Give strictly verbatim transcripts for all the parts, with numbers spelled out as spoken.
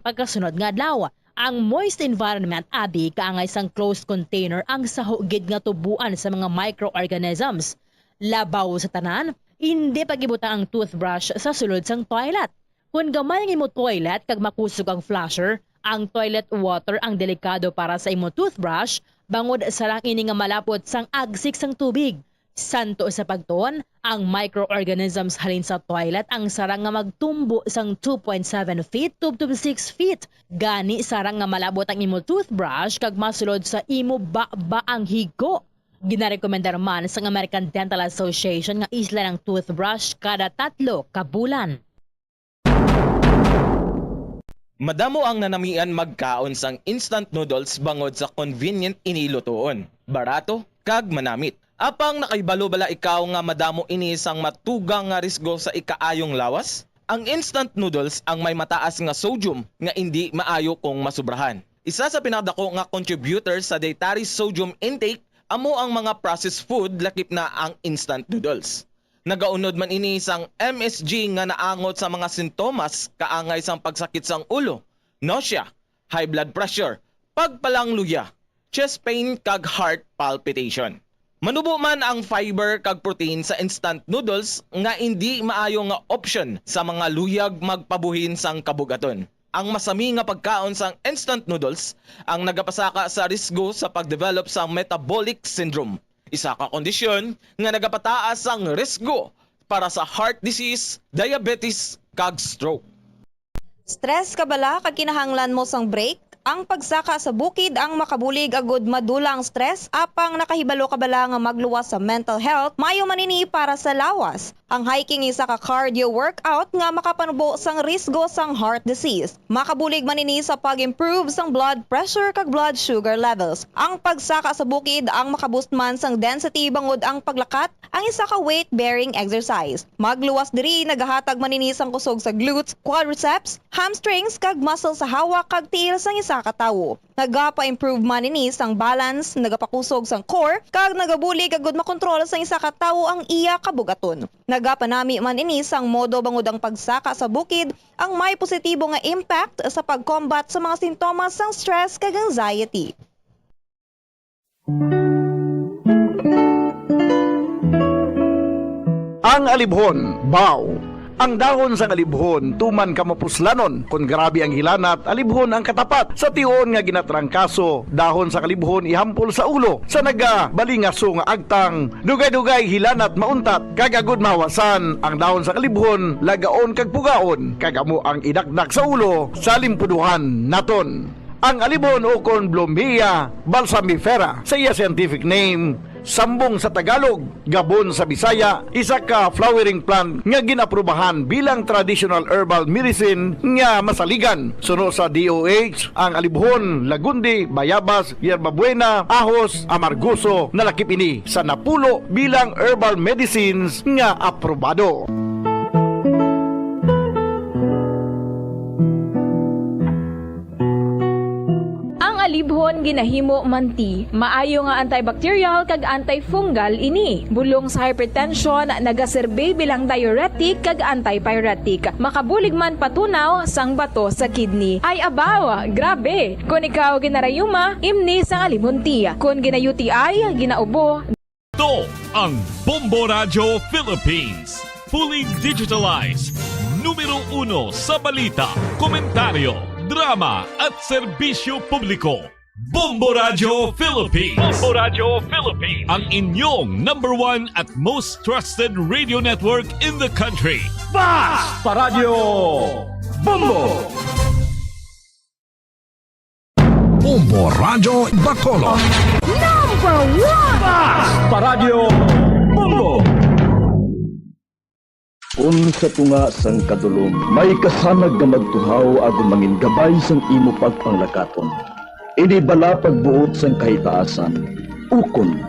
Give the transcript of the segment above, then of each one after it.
Pagkasunod nga adlaw, ang moist environment abi kaangay sang closed container ang saho gid nga tubuan sa mga microorganisms. Labaw sa tanan, indi pag-ibutang ang toothbrush sa sulod sang toilet. Kon gamay ang imo toilet kag makusog ang flusher, ang toilet water ang delikado para sa imo toothbrush, bangod sarang ini nga malapot sang agsik sang tubig. Santo sa pagtuon, ang microorganisms halin sa toilet ang sarang nga magtumbo sang two point seven feet to, to six feet. Gani, sarang nga malabot ang imo toothbrush kag masulod sa imo baba ang higko. Ginarekomendar man sang American Dental Association nga islan ang toothbrush kada tatlo ka bulan. Madamo ang nanamian magkaon sang instant noodles bangod sa convenient ini lutoon, barato, kag manamit. Apang nakahibalo bala ikaw nga madamo ini sang matugang nga risgo sa ikaayong lawas? Ang instant noodles ang may mataas nga sodium nga indi maayo kung masubrahan. Isa sa pinakadako nga contributor sa dietary sodium intake amo ang mga processed food, lakip na ang instant noodles. Nagaunod man ini sang M S G nga naangot sa mga sintomas kaangay sang pagsakit sang ulo, nausea, high blood pressure, pagpalangluya, chest pain, kag heart palpitation. Manubo man ang fiber kag protein sa instant noodles nga indi maayo nga opsyon sa mga luyag magpabuhin sang kabug-aton. Ang masami nga pagkaon sang instant noodles ang nagapasaka sa risgo sa pagdevelop sang metabolic syndrome, isa ka kondisyon nga nagapataas sang risgo para sa heart disease, diabetes, kag stroke. Stress ka bala kag kinahanglan mo sang break? Ang pagsaka sa bukid ang makabulig agud madula ang stress, apang nakahibalo ka bala nga magluwas sa mental health, maayo man ini para sa lawas. Ang hiking isa ka cardio workout nga makapanubo sang risgo sang heart disease. Makabulig man ini sa pag-improve sang blood pressure kag blood sugar levels. Ang pagsaka sa bukid ang makaboost man sang density bangod ang paglakat ang isa ka weight-bearing exercise. Magluwas diri nagahatag man ini sang kusog sa glutes, quadriceps, hamstrings, kag muscle sa hawak kag tiil sang isa ka tawo. Nagapa-improve man ini sang balance, nagapakusog sang core, kag nagabulig agud makontrol sang isa ka tawo ang iya kabug-aton. Nagapanami man ini sang modo bangod ang pagsaka sa bukid ang may positibo nga impact sa pag-combat sa mga sintomas sang stress kag anxiety. Ang alibhon, baw. Ang dahon sang alibhon tuman ka mapuslanon. Kon grabe ang hilanat, alibhon ang katapat. Sa tion nga ginatrangkaso, dahon sang alibhon ihampol sa ulo. Sa nagabalingaso nga agtang, dugay-dugay hilanat mauntat, kag agud mahawasan ang dahon sang alibhon, lagaon kag pugaon, kag amo ang idakdak sa ulo sa limpuduhan naton. Ang alibon ukon Blumea balsamifera sa iya scientific name, sambong sa Tagalog, gabon sa Bisaya, isa ka flowering plant nga gin-aprubahan bilang traditional herbal medicine nga masaligan. Suno sa D O H, ang alibhon, lagundi, bayabas, yerbabuena, ahos, amargoso, nalakip ini sa napulo bilang herbal medicines nga aprobado. Ang alibhon ginahimo man ti maayo nga antibacterial kag antifungal ini. Bulong sa hypertension, nagaserbi bilang diuretic kag antipyretic. Makabulig man patunaw sang bato sa kidney. Ay abaw, grabe! Kon ikaw ginarayuma, imni sang alibhon ti. Kon gina-U T I, ginaubo, Ito ang Bombo Radyo Philippines. Fully digitalized. Numero uno sa balita, komentaryo, drama at serbisyo publiko. Bombo Radyo Philippines. Bombo Radyo Philippines. Ang inyong number one at most trusted radio network in the country. Basta Radyo Bombo! Bombo Radyo Bacolod. Number one! Basta Radyo Bombo! Kun sa tunga sang kadulom may kasanag nga magtuhaw agud mangin gabay sang imo pagpanglakaton, ini bala pagbuot sang kahitaasan, ukon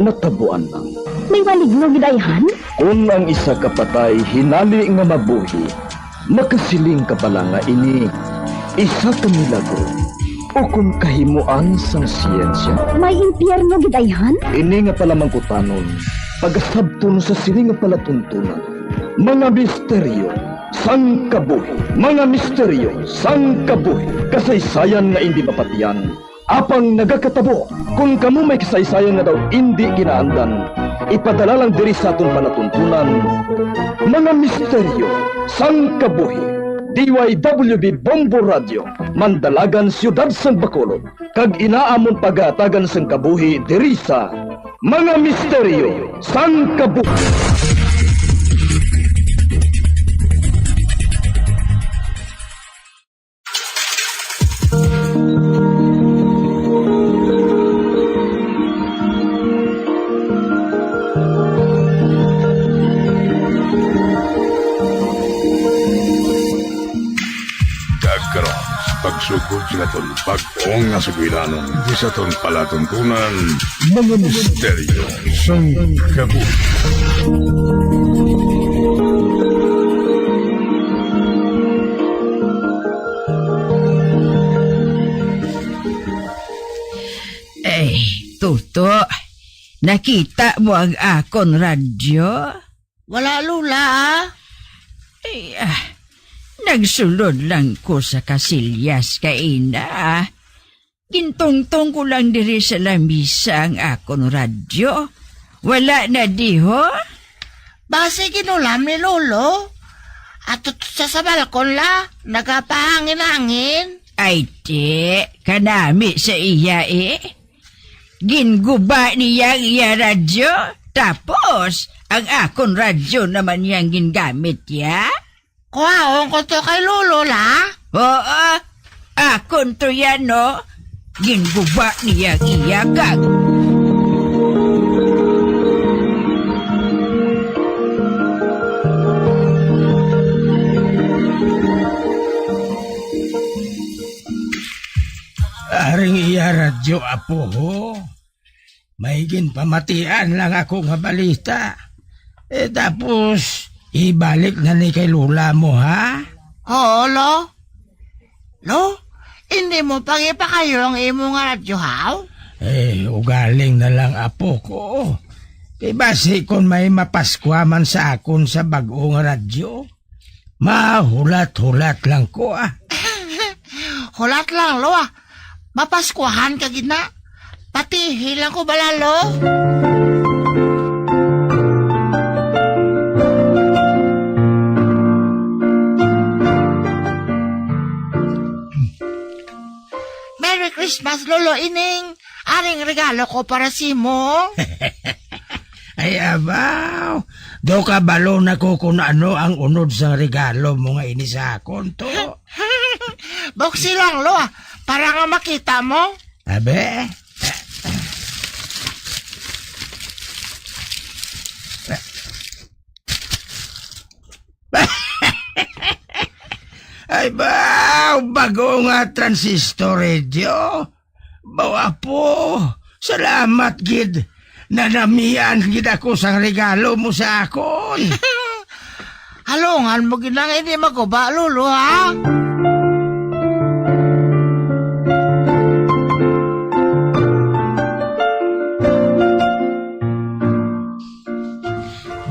natabuan lang. May maligno gid ayhan? Kon ang isa ka patay hinali nga mabuhi, makasiling ka bala nga ini isa ka milagro ukon kahimoan sang siyensya? May impyerno gid ayhan? Ini nga palamangkutanon pagasabton sa sini nga palatuntunan, mga misteryo sang kabuhi. Mga misteryo sang kabuhi. Kasaysayan nga indi mapatian, apang nagakatabo. Kon kamo may kasaysayan nga daw indi ginaandan, ipadala lang diri sa aton palatuntunan. Mga misteryo sang kabuhi. D Y W B Bombo Radio, Mandalagan, Siyudad sang Bacolod, kag ina amon pagahatagan sang kabuhi diri sa Mga Misteryo sang Kabuhi. Kag karon, pagsugod sa aton bag-ong nga sugilanon sa aton palatuntunan, mga misteryo sang kabuhi. Ay, Toto, nakita mo ang akon radyo? Wala, Lola, ah. Ay, ah, nagsulod lang ko sa kasilyas kaina, ah. Gintungtong ko lang diri sa lamisa ang akon radyo. Wala na diho? Basi ginulam ni Lolo. Ato sa, sa balkon la, nagapahangin-hangin. Ay, ti, kanami sa iya, eh. Ginguba niya ang iya radyo, tapos ang akon radyo naman niyang gingamit, ya? Kuhaon ko to kay Lolo, la? Oo, akon to yan, no? Ginguba niya ang iya kag. Aring iya radyo, apo, ho. May ginpamatian lang ako nga balita. Eh, tapos, ibalik na ni kay Lola mo, ha? Oo, Lo. Lo, hindi mo pang ipakayo ang imo nga radyo, haw? Eh, ugaling na lang, apo ko. Kay basi kon may mapaskwa man sa akon sa bag-o nga radyo, mahulat-hulat lang ko, ah. Hulat lang, Lo, ah. Mapaskwahan ka gid na. Patihi lang ko bala, Lo. Merry Christmas, Lolo Ining. Aring regalo ko para sa imo. Ay, abaw. Do kabalo na ko kung ano ang unod sang regalo mo nga ini sa akon, to. Buksi lang, Lo, ah, para nga makita mo. Abe? Ay, baw, bago nga transistor radio. Baw, apo, salamat gid. Nanamian gid ako sang regalo mo sa akon. Halungan mo gid lang ini maguba, Lolo, ha?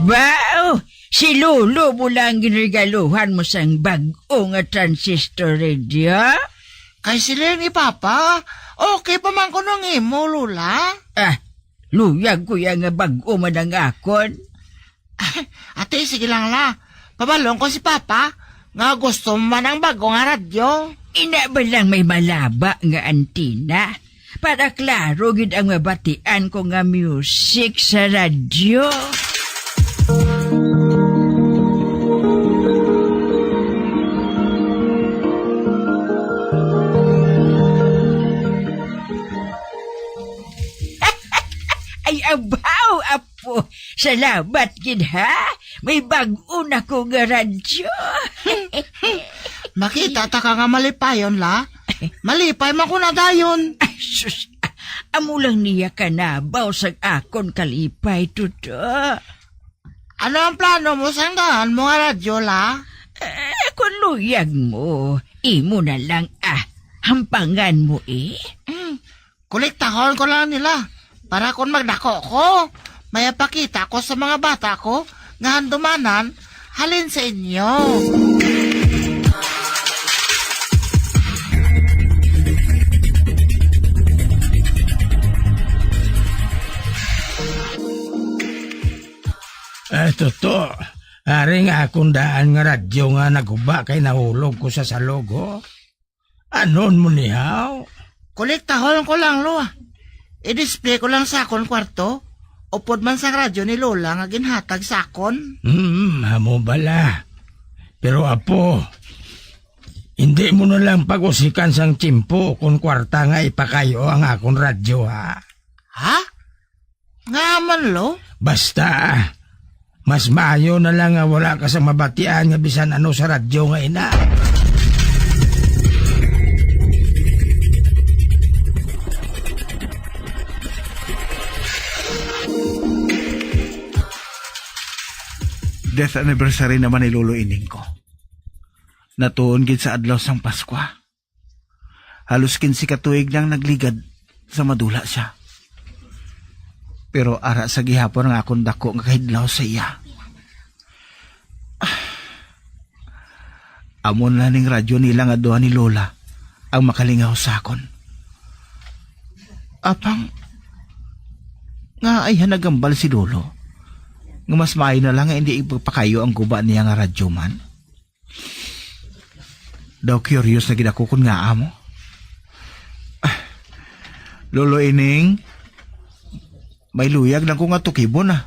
Baw, si Lolo mo lang ginregaluhan mo sang bag-o nga transistor radio? Kay siling ni Papa, okay pa man kuno ang imo, Lola. Ah, luyag ko ya nga bag-o man ang akon. Ate, sige lang la. Pabalon ko si Papa nga gusto mo man ang bag-o nga radyo. Ina ba lang may malaba nga antina? Para klaro gid ang mabatian ko nga music sa radyo. Ay, abaw, apo. Salamat gid, ha? May bag-o na ko nga radyo. Makita ta ka nga malipayon, la. Malipay man ko na dayon. Ay, sus. Amo lang niya kanabaw sa akon kalipay, Toto. Ano ang plano mo sang daan mo nga radyo, la? Eh, kung luyag mo, imo na lang, ah. Hampangan mo, eh. Mm. Kolektahon ko lang nila para kon magdako ko, may pakita ko sa mga bata ko nga handumanan halin sa inyo. Toto, ari nga akon daan nga radyo nga naguba kay nahulog ko sa salog, ho. Anon mo ni, haw? Kolektahon ko lang, Lo. I-display ko lang sa akon kwarto. Upod man sang radyo ni Lola nga ginhatag sa akon. Hmm, amo bala. Pero, apo, hindi mo na lang pag-usikan sang tiyempo kon kwarta nga ipakayo ang akon radyo, ha? Ha? Nga man, Lo? Basta, mas maayo na lang nga wala ka sa mabatian nga bisan ano sa radyo nga ina. Death anniversary naman ni Lolo Ining ko. Natuon gid sa adlaw sang Paskwa. Halos kinse ka tuig nang nagligad sa madula sia. Pero ara sa gihapon ang akon dako nga kahidlaw sa iya. Amo na ning radyo nila nga duha ni Lola ang makalingaw sa akon. Apang, nga ay hanagambal si Lolo, nga mas maayo na lang nga hindi ipapakayo ang guba niya nga radyo man. Daw curious na gid ako kung ngaa mo. Ah, Lolo Ining, may luyag lang ko nga tukibon, ah.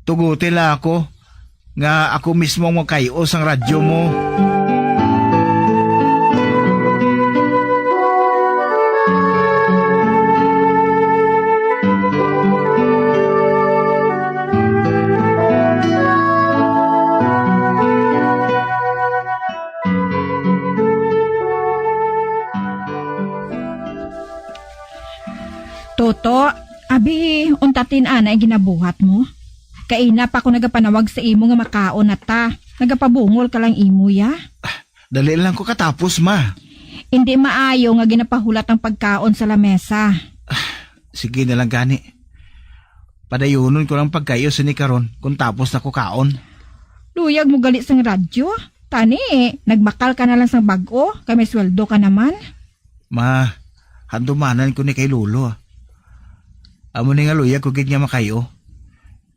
Tuguti lang ako nga ako mismo ang makay-o sang radyo mo. Toto, abi, unta tin-ana ang ginabuhat mo? Kaina pa ako nagapanawag sa imo nga makaon na ta. Nagapabungol ka lang imo, ya? Dali lang ko katapos, ma. Indi maayo nga ginapahulat ang pagkaon sa lamesa. Sige na lang gani. Padayunon ko lang pagkayo sini karon kung tapos na ko kaon. Luyag mo gali sang radyo? Tani, nagbakal ka na lang sang bag-o, kay may sweldo ka naman. Ma, handumanan ko ni kay Lolo, ah. Amo ni nga luyag ko gid nga makayo.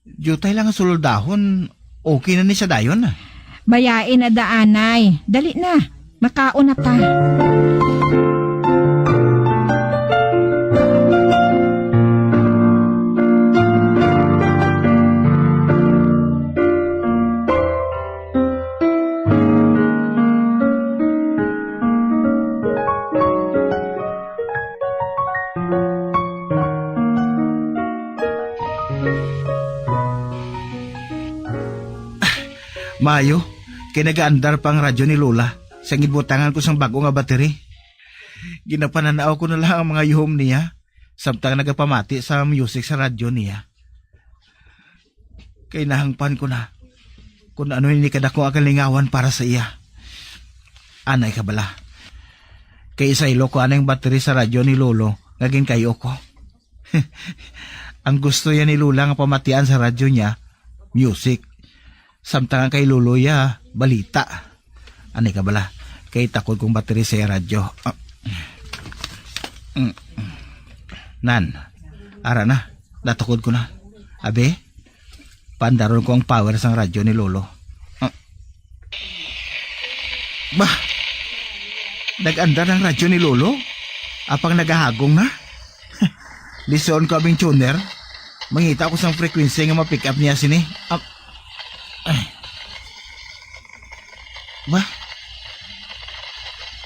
Diutay lang nga suloldahon, okay na ni siya dayon, ah. Bayain na daanay. Dali na. Makaon na ta. Maayo, kay nagaandar pa ang radyo ni Lola sa ginbutangan ko sang bag-o nga battery. Ginapananaw ko na lang ang mga yuhom niya, samtang nagapamati sa music sa radyo niya. Kay nahangpan ko na kung ano ini kadako nga kalingawan para sa iya. Anay ka bala. Kay isaylo ko anay ang battery sa radyo ni Lolo nga ginkayo ko. Ang gusto ya ni Lola nga pamatian sa radyo niya, music. Samtang ang kay Lolo ya, balita. Anay ka bala. Kay takod kong battery sa iya radyo. Ah. Mm. Nan, ara na. Natukod ko na. Abi, paandaron ko ang power sang radyo ni Lolo. Ah. Bah! Nag-andar ang radyo ni Lolo? Apang nagahagong na? Lisuon ko abing tuner. Mangita ko sang frequency nga ma-pick up niya sini. Ah. Ay. Ba?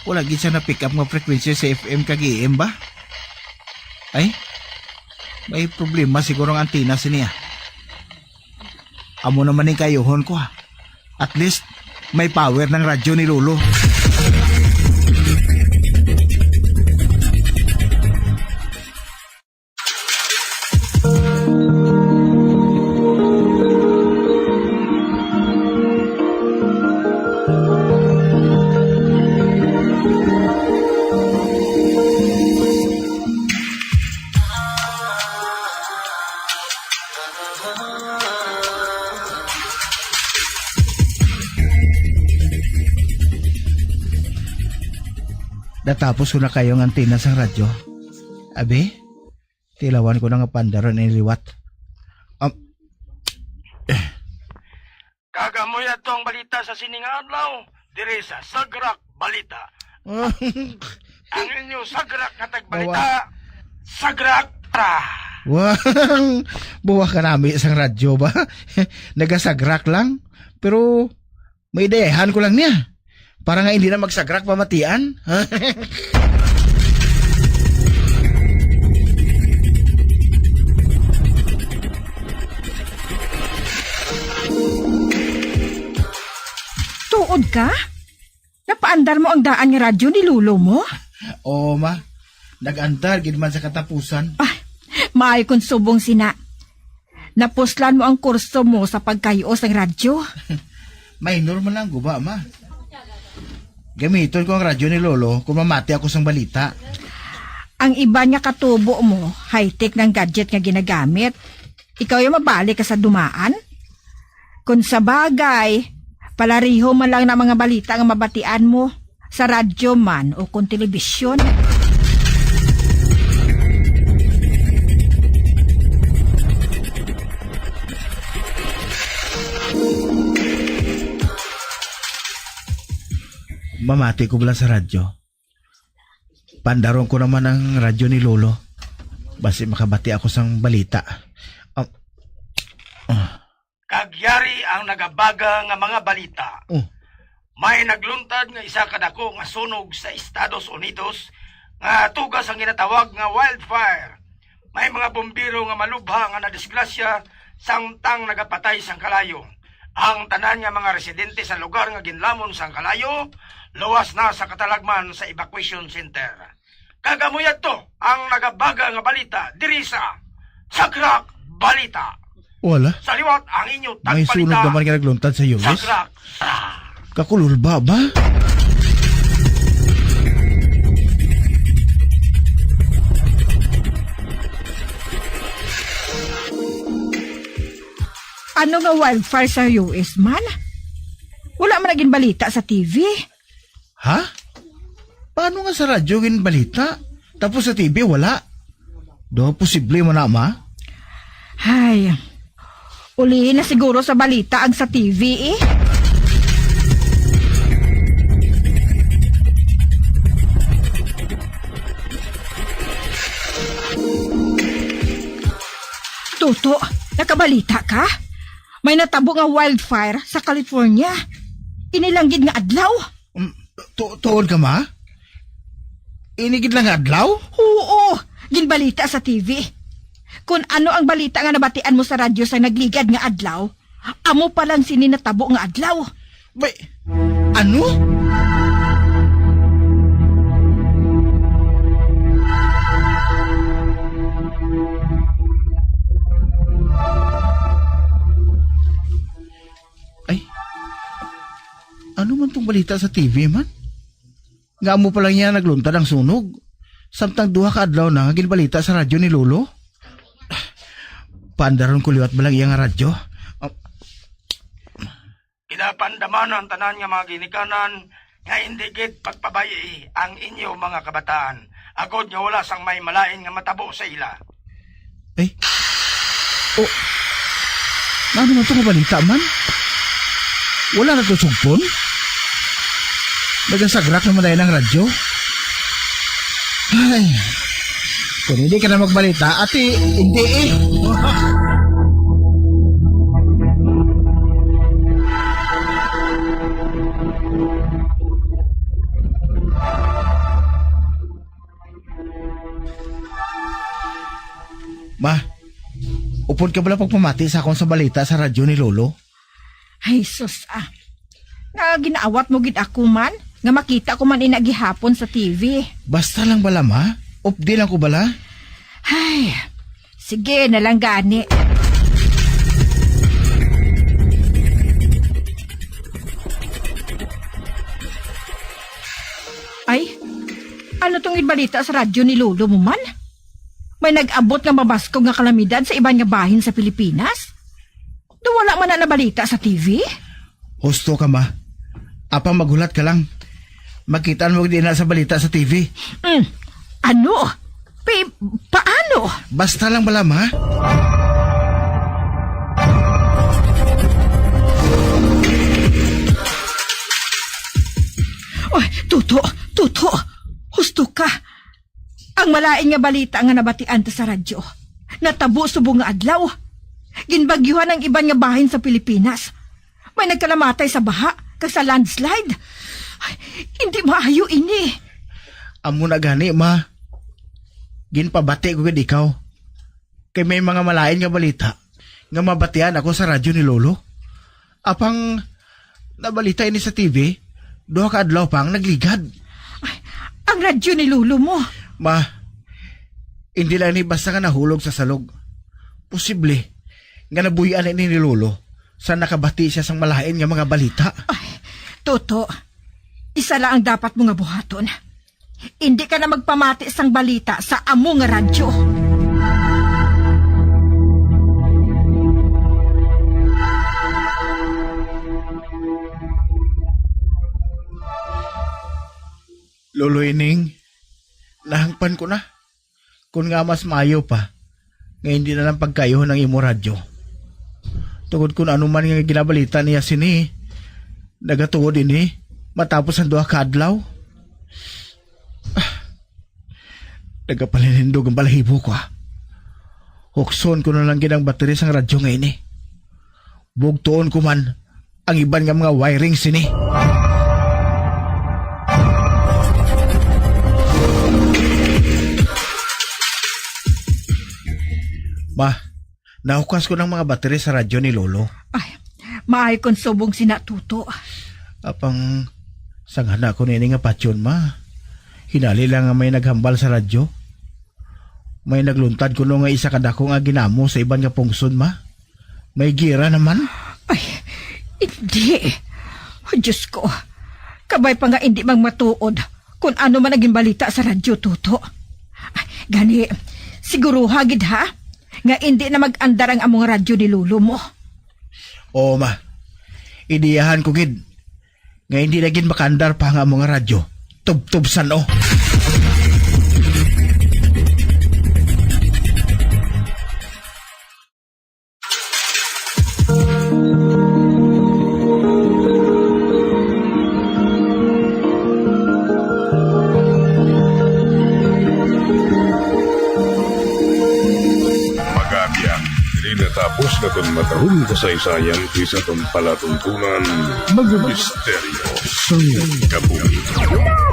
Wala gid siya na-pick up nga frequency sa F M kag A M ba? Ay, may problema siguro ang antenna sini, ah. Amo naman ning kayuhon ko, ah. At least, may power ng radyo ni Lolo. Natapos ko na kayo ang antenna sang radyo. Abi, tilawan ko na nga pandaron ang liwat. Um, eh, Ato ang balita sa sini nga adlaw, diri sa Sagrak Balita. Ang inyo sagrak nga tagbalita, Bawa. Sagrak Ra. Wang, buwa ka nami sang radyo ba? Nagasagrak lang, pero may ideyahan ko lang niya. Para nga hindi na magsagrak pamatian. Tuod ka? Napaandar mo ang daan nga radyo ni lolo mo? Oo, ma. Nag-andar gid man sa katapusan. Ah, maayo kung subong sina. Napuslan mo ang kurso mo sa pagkayo sang radyo. Minor man lang guba, ma. Gamiton ko ang radyo ni lolo kung mamati ako sang balita. Ang iban nga katubo mo, high-tech ng gadget nga ginagamit. Ikaw yung mabalik ka sa dumaan? Kung sa bagay, palariho man lang na mga balita nga mabatian mo sa radyo man o kung telebisyon. Mamati ko bala sa radyo. Pandaron ko naman ang radyo ni Lolo. Basi makabati ako sang balita. Ah, ah. Kag yari ang nagabaga nga mga balita. Oh. May nagluntad nga isa ka dako nga sunog sa Estados Unidos nga tugas ang ginatawag nga wildfire. May mga bombero nga malubha nga nadisgrasya samtang nagapatay sang kalayo. Ang tanan nga mga residente sa lugar nga ginlamon sang kalayo luwas na sa katalagman sa evacuation center. Kag amo yadto ang nagabaga nga balita diri sa Sagrak Balita. Wala. Sa liwat ang inyo May tagbalita, sunog naman nga nagluntad sa U S. Sagrak. Kakululba ba? Ano nga wildfire sa U S man? Wala man naging balita sa T V. Ha? Paano nga sa radyo ginbalita? Tapos sa T V, wala? Do, posible man na, ma? Hay, ulihin na siguro sa balita ang sa T V, eh. Toto, nakabalita ka? May natabo nga wildfire sa California. Inilanggit nga adlaw. Um, tu-, tuod ka, ma? Ini gid lang nga adlaw? Oo, ginbalita sa T V. Kung ano ang balita nga nabatian mo sa radyo sa nagligad nga adlaw, amo pa lang sini natabo nga adlaw. Bay, ano? Ay, ano man tong balita sa T V man? Nga amo pa lang niya nagluntad ang sunog. Samtang duha ka adlaw na nga ginbalita sa radyo ni Lolo. Paandaron ko liwat ba lang iya nga radyo? Ah. Ginapandaman ang tanan nga mga ginikanan nga hindi gid pagpabayi ang inyo mga kabataan, agod nga wala sang may malain nga matabo sa ila. Eh? Oh. Ano man to nga balita man? Wala na to sugpon? Nagasagrak naman tayo ng radyo? Ay. Kung hindi ka na magbalita, ati, hindi eh. Ma, upod ka bala pagpamati sa akon sa balita sa radyo ni Lolo? Ay, sus, ah. Nga ginaawat mo gid ako man, nga makita ko man ina gihapon sa T V. Basta lang bala, ma. Updi lang ko bala. Ay, sige na lang gani. Ay, ano tong ibalita sa radyo ni Lolo mo man? May nag-abot nga mabaskog nga kalamidad sa iban nga bahin sa Pilipinas? Do wala man na nabalita sa T V? Husto ka, ma. Apang maghulat ka lang. Makita mo din na sa balita sa T V. Mm. Ano? Pi-, paano? Basta lang bala, ma. Tuto, Tuto, husto ka. Ang malain nga balita nga nabatian ta sa radyo natabo subong nga adlaw. Ginbagyuhan ang iban nga bahin sa Pilipinas. May nagkalamatay sa baha kag sa landslide. Ay, hindi maayo ini. Amo na gani, ma. Ginpabati ko gid ikaw. Kay may mga malain nga balita nga mabatian ako sa radyo ni Lolo. Apang nabalita ini sa T V, duha ka adlaw pa ang nagligad. Ay, ang radyo ni Lolo mo. Ma, hindi lang ni basta nga nahulog sa salog. Posible nga nabuy-an ini ni Lolo sa nakabati siya sang malain nga mga balita. Ay, Toto, isa lang ang dapat mo nga buhaton. Indi ka na magpamati sang balita sa amo nga radyo. Lolo Ining, nahangpan ko na. Kun nga mas maayo pa, nga hindi na lang pagkayuhon ang imo radyo. Tungod kun ano man nga ginabalita niya sini, nagatuod ini, matapos ang duha ka adlaw. Ah, nagapalinindog ang balahibo ko, ah. Hukson ko na lang gid ang battery sang radyo nga ini. Bugtuon ko man ang iban nga mga wiring sini. Ma, nahukas ko ng mga battery sa radyo ni Lolo. Ay, maayo kon subong sina Tuto. Apang sangana ko nini nga patyon, ma. Hinali lang nga may naghambal sa radyo. May nagluntad kuno nga isa ka dako nga ginamo sa iban nga pungsod, ma. May gira naman. Ay, hindi. Oh, Diyos ko. Kabay pa nga hindi magmatuod kung ano man ang ginbalita sa radyo, Tuto. Ay, gani, siguruha gid ha, nga hindi na mag-andar ang among radyo ni Lolo mo. Oo, ma. Idiyahan ko gid nga hindi na gid makaandar pa nga among radyo. Tubtob san-o. Magabiya, diri natapos naton matahong kasaysayan kay sa aton palatuntunan, mga misteryo sang kabuhi.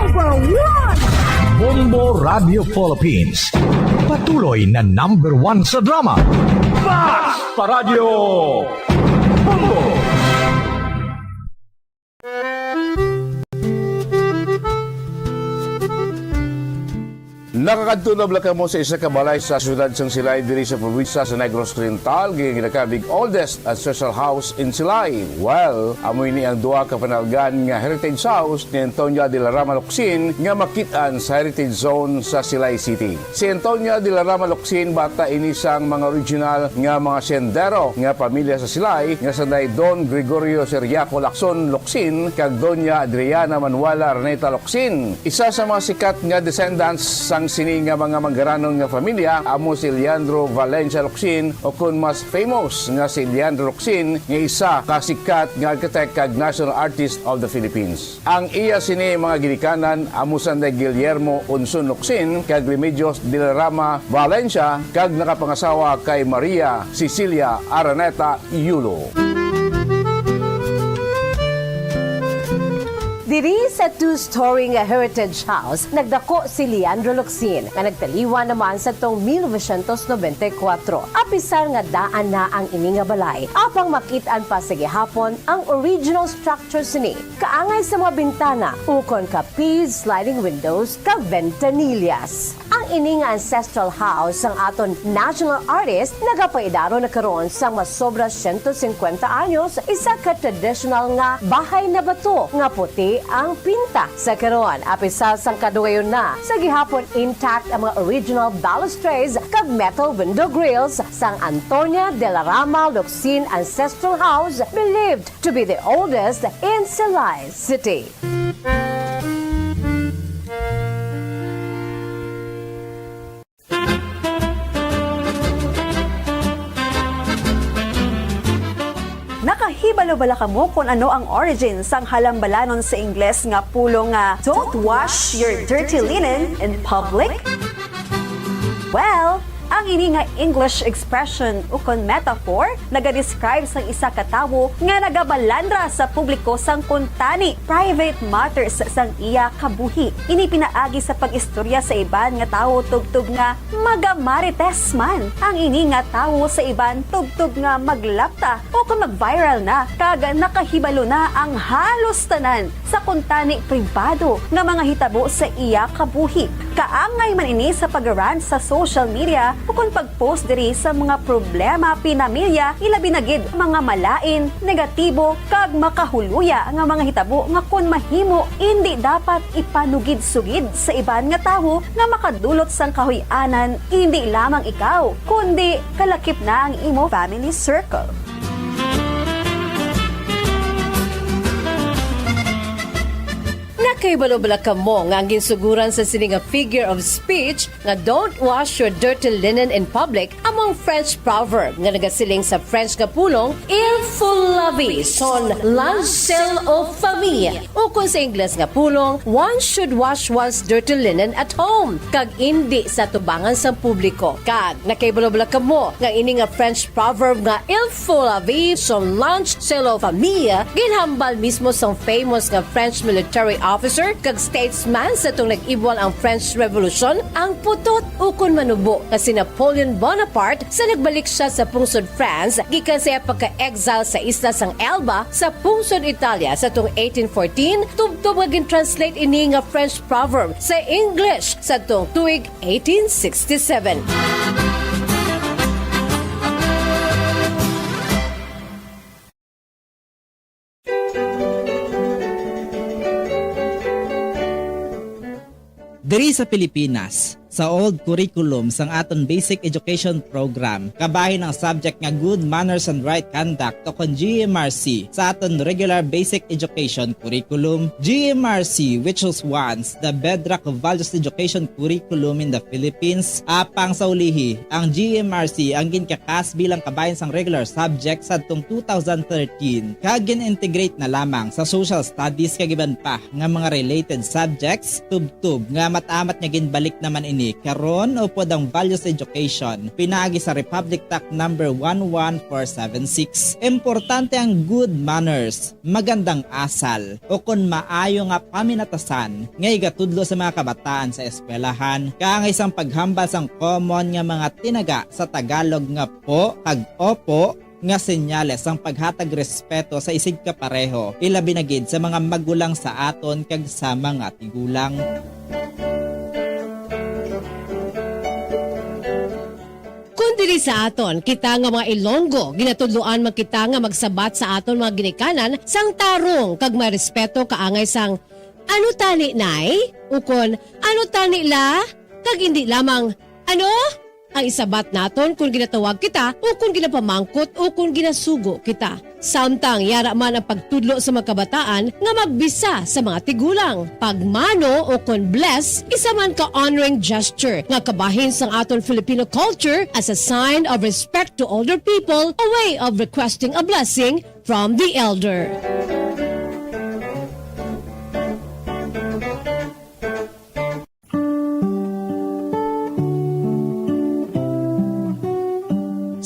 Number one! Bombo Radio Philippines. Patuloy na number one sa drama. Basta Radyo Bombo! Nakakadto na bala kamo sa isa ka balay sa siyudad sang Silay diri sa probinsya sa Negros Oriental, nga ginakabig oldest ancestral house in Silay? Well, amo ini ang duha ka panalgan nga heritage house ni Antonia de la Rama Locsin nga makit-an sa Heritage Zone sa Silay City. Si Antonia de la Rama Locsin bata ini sang mga original nga mga siyendero nga pamilya sa Silay nga sanday Don Gregorio Ciriaco Lacson Locsin kag Doña Adriana Manuela Araneta Locsin. Isa sa mga sikat nga descendants sang sini nga mga manggaranon nga familya amo si Leandro Valencia Locsin, o kon mas famous nga si Leandro Locsin, nga isa ka sikat nga architect kag national artist of the Philippines. Ang iya sini mga ginikanan amo sanday Guillermo Unson Locsin kag Remedios de la Rama Valencia, kag nakapangasawa kay Maria Cecilia Araneta Yulo. Diri sa two-story nga Heritage House, nagdako si Leandro Locsin, nga nagtaliwan naman sa tong mil novecientos nobenta y kuwatro. Apisar nga daan na ang ini nga balay, apang makit-an pa sa gihapon ang original structure sini. Kaangay sa mga bintana, ukon ka P sliding windows kag ventanillas. Ang ini nga ancestral house sang aton national artist nagapaidaro na karon sang masobra siyento singkwenta anyos, isa ka traditional nga bahay na bato nga puti ang pinta sa karon. Apisar sang kadugayon na, sa gihapon intact ang mga original balustrades kag metal window grills sang Antonia de la Rama Locsin Ancestral House, believed to be the oldest in Silay City. Nakahibal Ano bala kamo kung ano ang origin sang halambalanon sa Ingles nga pulong nga "Don't wash your dirty linen in public"? Well, ang ini nga English expression ukon metaphor nagadescribe sang isa ka tawo nga nagabalandra sa publiko sang kuntani, private matters, sang iya kabuhi. Ini pinaagi sa pag-istorya sa iban nga tawo tubtob nga magamarites man ang ini nga tawo sa iban tubtob nga maglapta o kon mag-viral na kag nakahibalo na ang halos tanan sa kuntani pribado nga mga hitabo sa iya kabuhi. Kaangay man ini sa pag-rant sa social media o kon pag-post diri sa mga problema pinamilya, ilabi na gid mga malain, negatibo, kag makahuluya nga mga hitabo nga kon mahimo, indi dapat ipanugid-sugid sa iban nga tawo nga makadulot sang kahuy-anan, indi lamang ikaw, kundi kalakip na ang imo family circle. Nakahibalo bala kamo nga ang ginsuguran sa sini nga figure of speech nga "Don't wash your dirty linen in public" amo ang French proverb nga nagasiling sa French nga pulong "Il faut laver son linge sale aux femmes", ukon sa Ingles nga pulong "One should wash one's dirty linen at home", kag indi sa atubangan sang publiko. Kag nakahibalo bala kamo nga ini nga French proverb nga "Il faut laver son linge sale aux femmes" ginhambal mismo sang famous nga French military officer kag statesman sa tong nag-ibwal ang French Revolution, ang putot ukon manubo nga si Napoleon Bonaparte sa nagbalik siya sa pungsod France gikan sa iya pagka-exile sa isla sang Elba sa pungsod Italia sa tong eighteen fourteen, tubtob nga gin-translate ini nga French proverb sa English sa tong tuig eighteen sixty-seven. Diri sa Pilipinas, sa old curriculum sang aton basic education program, kabahin ang subject nga Good Manners and Right Conduct o kon G M R C sa aton regular basic education curriculum. G M R C, which was once the bedrock of values education curriculum in the Philippines, apang sa ulihi, ang G M R C ang ginkakas bilang kabahin sang regular subject sadtong two thousand thirteen, kag gin-integrate na lamang sa social studies kag iban pa nga mga related subjects, tubtob nga amat-amat nga ginbalik naman ini karon upod ang values education pinaagi sa Republic Act number one one four seven six. Importante ang good manners, magandang asal, o kon maayo nga paminatasan nga igatudlo sa mga kabataan sa eskwelahan, kaangay sang paghambal sang common nga mga tinaga sa Tagalog nga po kag opo, nga senyales sang paghatag respeto sa isigkapareho, ilabi na gid sa mga magulang sa aton kag sa mga tigulang. Kon diri sa aton, kita nga mga Ilonggo, ginatudloan man kita nga magsabat sa aton mga ginikanan sang tarong kag may respeto kaangay sang "Ano tani, Nay?" ukon "Ano tani, La?" kag indi lamang "Ano?" ang isabat naton kon ginatawag kita o kon ginapamangkot o kon ginasugo kita. Samtang yara man ang pagtudlo sa mga kabataan nga magbisa sa mga tigulang. Pagmano o kon bless, isa man ka honoring gesture nga kabahin sang aton Filipino culture as a sign of respect to older people, a way of requesting a blessing from the elder.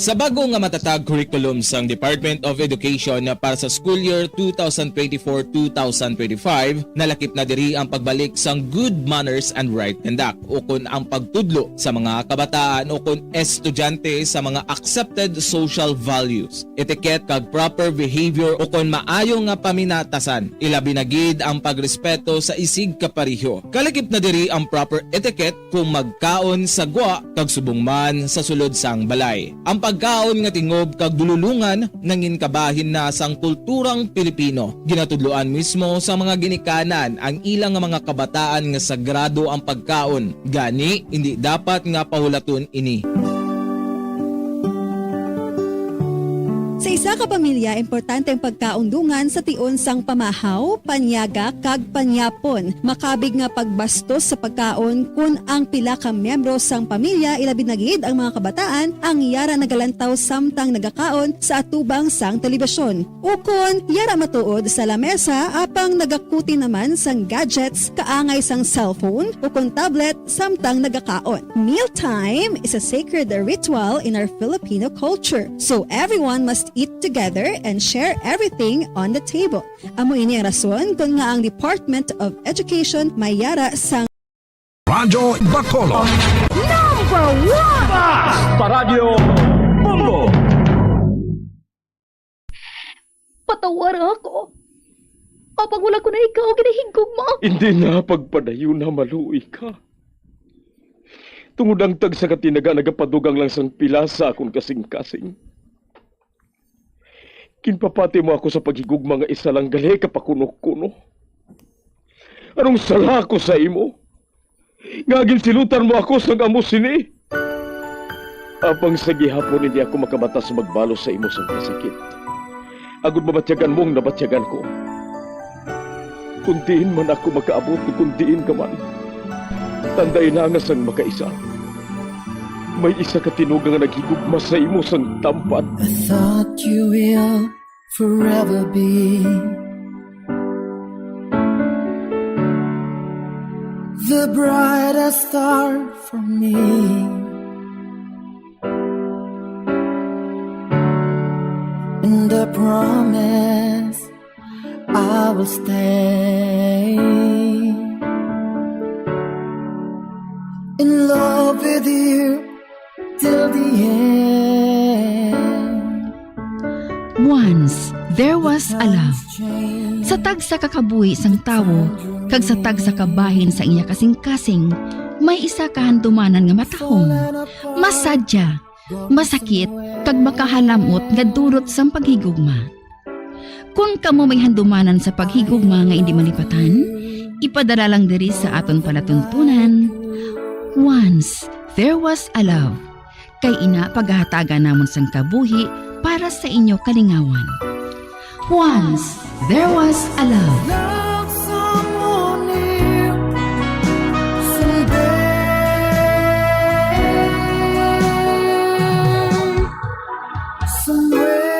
Sa bag-o nga matatag curriculum sang Department of Education para sa school year two thousand twenty-four, two thousand twenty-five, nalakip na diri ang pagbalik sang good manners and right conduct, ukon ang pagtudlo sa mga kabataan ukon estudyante sa mga accepted social values, etiquette kag proper behavior ukon maayo nga paminatasan, ilabi na gid ang pagrespeto sa isigkapareho. Kalakip na diri ang proper etiquette kung magkaon sa gwa kag subong man sa sulod sang balay. Ang pagkaon nga tingob kag dululongan nangin kabahin na sang kulturang Pilipino. Ginatudloan mismo sa mga ginikanan ang ilang mga kabataan nga sagrado ang pagkaon, gani indi dapat nga pahulaton ini. Sa Sa kapamilya, importante ang pagkaundungan sa tion sang pamahaw, panyaga, kag panyapon. Makabig nga pagbastos sa pagkaon kon ang pila ka miyembro sang pamilya, ilabi na gid ang mga kabataan, ang yara nagalantaw samtang nagakaon sa atubang sang telebisyon. Ukon, yara matuod sa lamesa apang nagakuti naman sang gadgets kaangay sang cellphone ukon tablet samtang nagakaon. Mealtime is a sacred ritual in our Filipino culture, so everyone must eat together and share everything on the table. Amo ini ang rason kon ngaa ang Department of Education may yara sang Radyo Bacolod. Number one! Basta Radyo Bombo! Patawara ako. Apang wala ko na ikaw ginahigugma. Hindi na pagpadayon na maluoy ka. Tungod ang tagsa ka tinaga nagapadugang lang sang pila sa akon kasing-kasing. Ginpapati mo ako sa paghigugma nga isa lang gali ka pakuno-kuno. Anong sala ako sa imo? Nga ginsilutan mo ako sang amo sini? Apang sa gihapon hindi ako makamata sa magbalos sa imo sang kasakit, agod mabatyagan mo ang nabatyagan ko. Kung diin man ako makaabot, kung diin ka man, tandai na nga sang makaisa, may isa ka tinuga nga naghigugma sa imo sang tampad. I thought you will forever be the brightest star for me. And I promise I will stay in love with you till the end. Once, there was a love. Sa tagsa ka kabuhi sang tawo, kag sa tagsa ka bahin sa iya kasing-kasing, may isa ka handumanan nga matahom, masadya, masakit, kag makahalamot nga dulot sang paghigugma. Kon kamo may handumanan sa paghigugma nga indi malipatan, ipadala lang diri sa aton palatuntunan. Once, there was a love. Kay ina pagahatagan namon sang kabuhi para sa inyo kalingawan. Once, there was a love. Love someone new someday. Somewhere.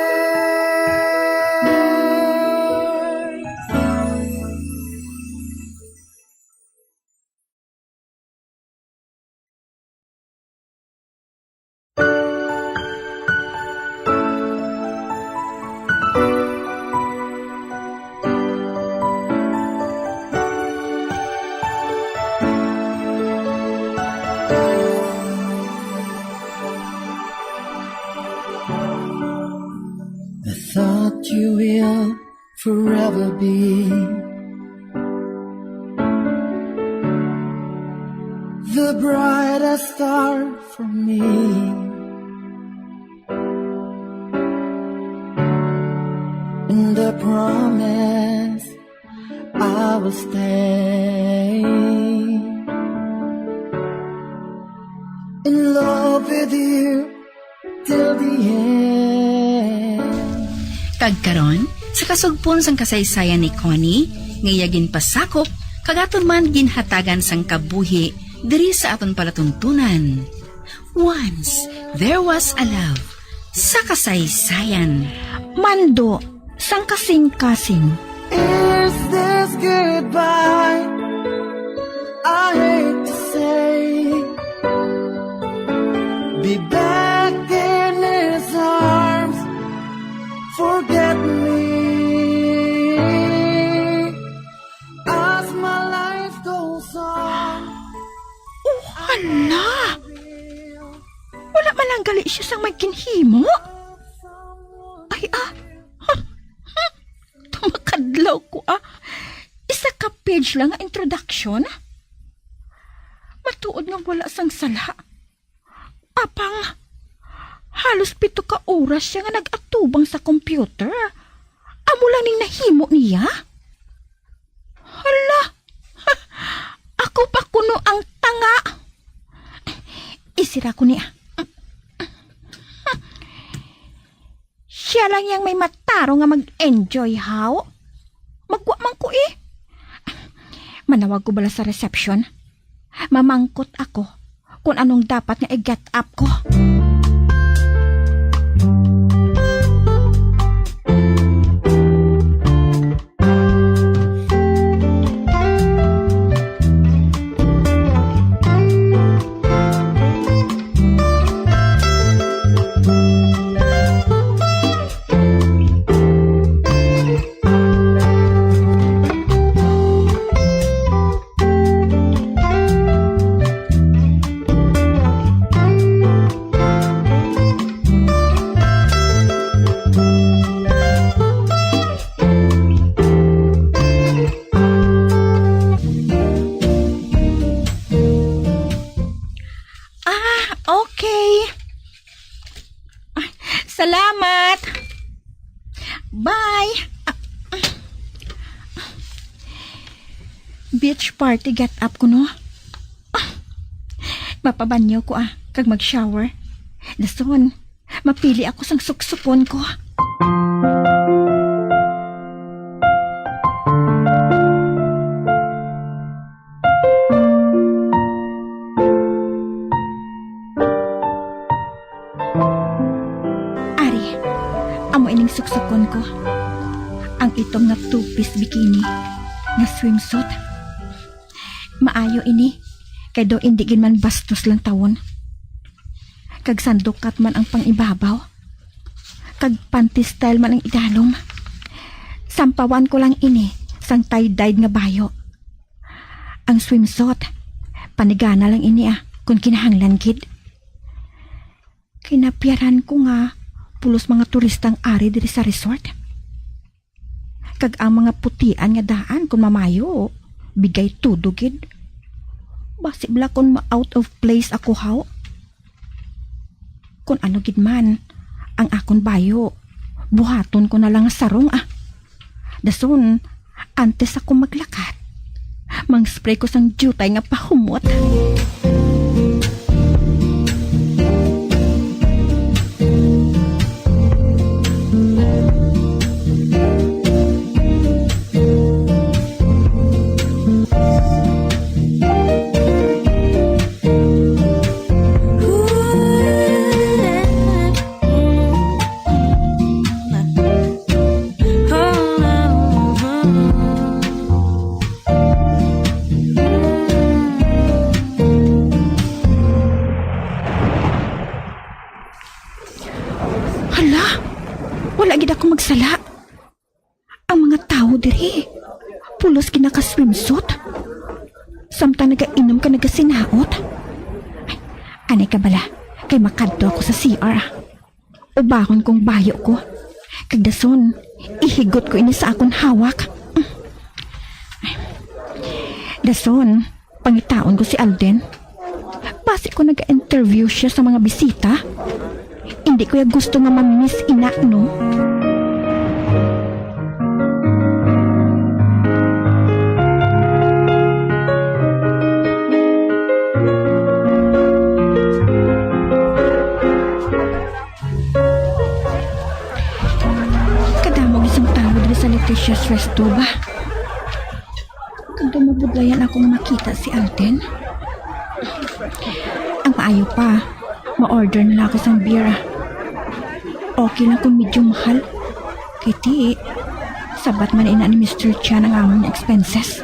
I thought you will forever be the brightest star for me. And I promise I will stay in love with you till the end. Kag karon, sa kasugpon sang kasaysayan ni Connie, nga iya ginpasakop, kag aton man ginhatagan sang kabuhi diri sa aton palatuntunan. Once, there was a love. Sa kasaysayan. Mando, sang kasing-kasing. Is this goodbye? I hate to say. Be back in his arms. Forget me as my life goes on. Oh, hala! Wala man lang gali siya sang may ginhimo. Ay, ah. Tumakadlaw ko, ah. Isa ka page lang nga introduction. Matuod nga wala sang sala. Apang, halos pito ka oras siya nga nag-atubang sa computer. Amo lang ning nahimo niya? Hala! Ako pa kuno ang tanga. Isira ko niya. Alang yang may mataro nga mag-enjoy, haw? Magwa man ko, eh. Manawag ko bala sa reception? Mamangkot ako kung anong dapat nga i-get up ko. Ah, okay. Ay, salamat. Bye. Ah, ah. Beach party get up ko, no? Ah, mapabanyo ko, ah, kag mag-shower. Dason, mapili ako sang suksukon ko. Ari, amo ining suksukon ko. Ang itom nga two-piece bikini nga swimsuit. Maayo ini, kay daw indi gid man bastos lang tawon. Kag sandukat man ang pang-ibabaw. Kag panty style man ang idalom. Sampawan ko lang ini sang tie-dyed nga bayo. Ang swimsuit, panigana lang ini, ah, kung kinahanglan gid. Kay napiaran ko nga pulos mga turista ang ari diri sa resort. Kag ang mga putian nga daan, kun mamayo, bigay todo gid. Basi bala kun ma-out of place ako, haw? Kun ano gid man ang akon bayo, buhaton ko na lang nga sarong, ah. Dason, antes ako maglakat, mang-spray ko sang diutay nga pahumot. Hala, wala gid ako magsala. Ang mga tawo diri, pulos gid naka-swimsuit. Samtang nagainom kag nagasinaot. Ay, anay ka bala, kay makadto ako sa C R. Ubahon kong bayo ko. Kag dason, ihigot ko ini sa akon hawak. Dason, pangitaon ko si Alden. Basi ko naga-interview siya sa mga bisita. Hindi ko ya gusto nga ma-miss ina, no? Kadamo gid sang tawo diri sa Leticia's Resto ba? Kag daw mabudlayan ako nga makita si Alden. Ang maayo pa, ma-order na lang ako sang beer, ah. Okay lang kung medyo mahal. Kay ti, sabat man ina ni Mister Chan ang amon nga expenses.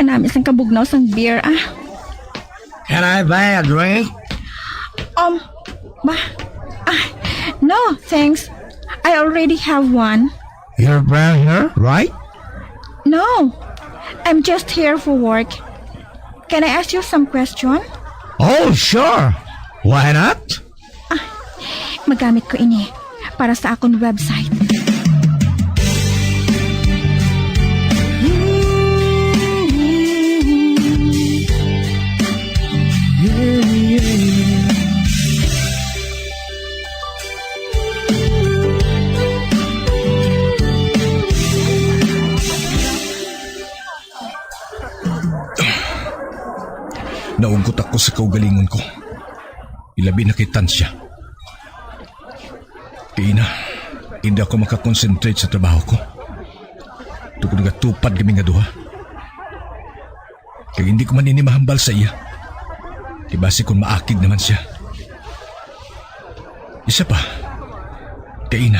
Kanami sang kabugnaw sang beer, ah. Can I buy a drink? Um, ba, ah, no, thanks. I already have one. Your friend here, right? No, I'm just here for work. Can I ask you some question? Oh, sure. Why not? Ah, Magamit ko ini para sa akon website. Naungkot ako sa kaugalingon ko. Ilabi na kay Tansya. Kay ina, hindi ako makakonsentrate sa trabaho ko. Tungod nagatupad kami nga duha. Kay hindi ko man ini mahambal sa iya. Di basi kung maakig naman siya. Isa pa, kay ina,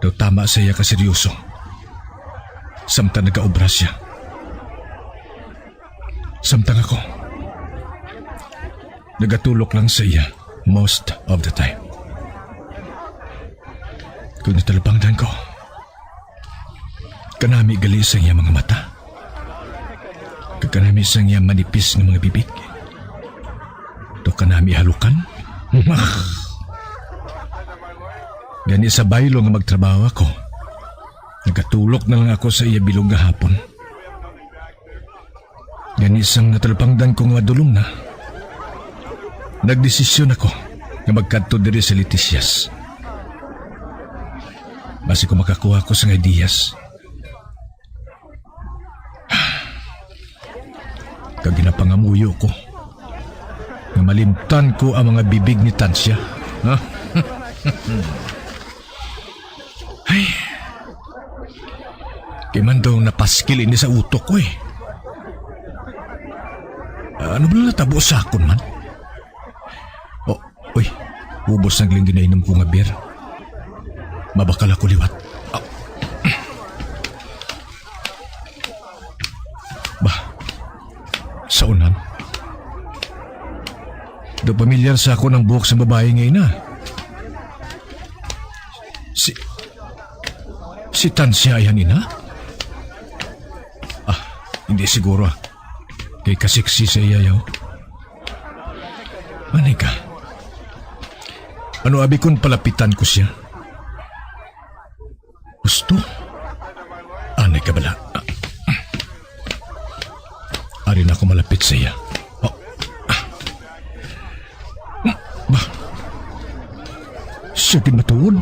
daw tama sa iya ka seryoso. Samtang nagaobra siya. Samtang ako, nagatulok lang sa iya most of the time. Kung natalupangdan ko, kanami gali sa iya mga mata. Kag kanami sa iya manipis nga mga bibig. To kanami halukan. Gani sa baylo nga magtrabaho ako, nagatulok na lang ako sa iya bilog nga hapon. Gani sang natalupangdan ko nga madulom na, nagdesisyon ako nga magkadto diri sa Leticias. Basi ko makakuha ko sang ideas. Kag ginapangamuyo ko nga malimtan ko ang mga bibig ni Tansya. Ay. Kay man daw napaskil ini sa utok ko eh. Ano ba natabo sa akon man? Oh, uy, ubos na gali ang ginainom ko nga beer. Mabakal ako liwat. Ah. Bah, saunan. Daw pamilyar sa akon ang buhok sa babayi nga ina. Si, si Tansya ay ang ina? Ah, hindi siguro, ah. Kay kasiksi sa iya, yaw. Manay ka. Ano abi kung palapitan ko siya? Gusto? Anay ka bala. Ari na ako malapit sa iya. Oh. Ba? Sige, matuod.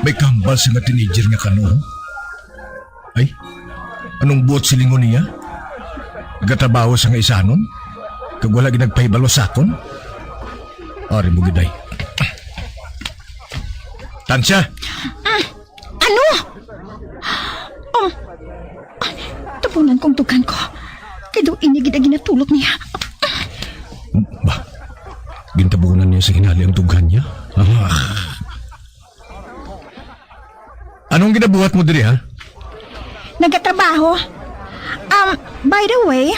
May kambal sa nga teenager nga kano. Ay, anong buot silingon niya? Nagatrabaho sa nga isanon? Kag wala gid nagpahibalo sa akon? Ari mo gid, ay. Tansya! Ano? Um, tabunan kong dughan ko. Kay daw ini gid ang ginatulok niya. Ba, gintabunan niya sa hinali ang dughan niya? Ah. Anong ginabuhat mo diri, ha? Nagatrabaho. Um, by the way,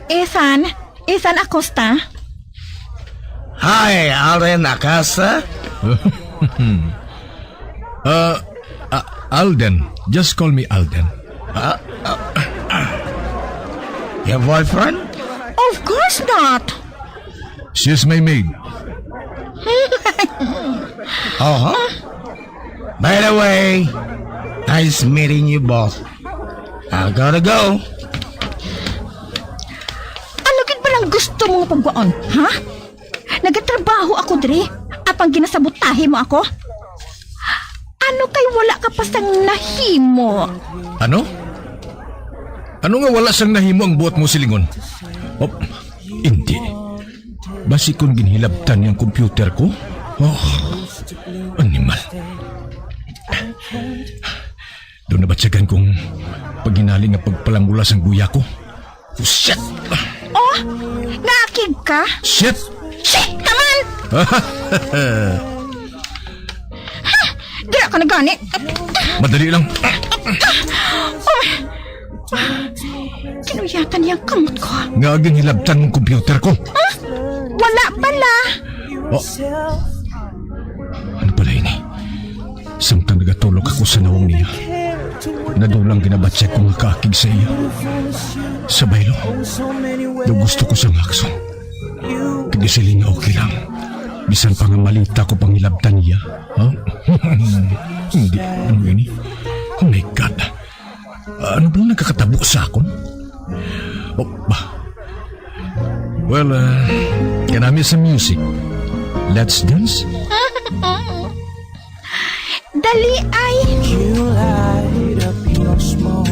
Ethan, Ethan Acosta. Hi, Alden Acosta. Uh, uh, Alden. Just call me Alden. Uh, uh, uh, your boyfriend? Of course not. She's my maid. Uh-huh. By the way, nice meeting you both. I gotta go. Ano gid ba lang gusto mo nga pagwaon, ha? Nagatrabaho ako diri, apang ginasabotahe mo ako? Ano kay wala ka pa sang nahimo? Ano? Ano nga wala sang nahimo ang buot mo silingon? Oh, hindi. Basi kon ginhilabtan niya ang computer ko? Oh, animal. Daw nabatyagan kong paghinali nga pagpalamula sang guya ko. Oh, shit! Oh, naakig ka? Shit! Shit naman! Dira ka na gani. Madali lang. Oh, kinuyatan niya ang kamot ko. Nga ginhilabtan mong computer ko. Huh? Wala pala. Oh. Ano pala ini? Samtang nagatulog ako sa nawong niya, nadulang ginabatyag ko nga kaakig sa iya. Sa baylo, daw gusto ko sang hakson. Kag siling nga okay lang. Bisan pa nga malita ko pangilabtan niya. Ha? Hindi. Ano ini? Oh my God. Ano bang nagkakatabo sa akon? Oh, ba? Well, uh, kanami sa music. Let's dance. Dali ay. You light up your smoke.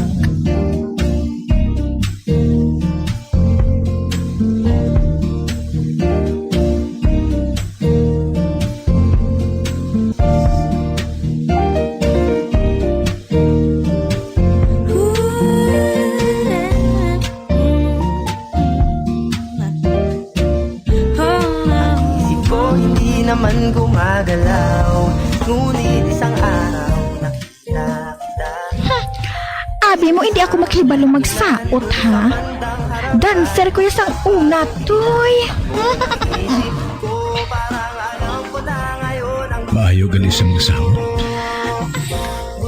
Isip ko hindi naman gumagalaw, ngunit isang araw nakita kita. Abi mo, hindi ako makahibalo magsaot, ha? Dancer ko ya sang una, toy. Maayo gali sa mga saot.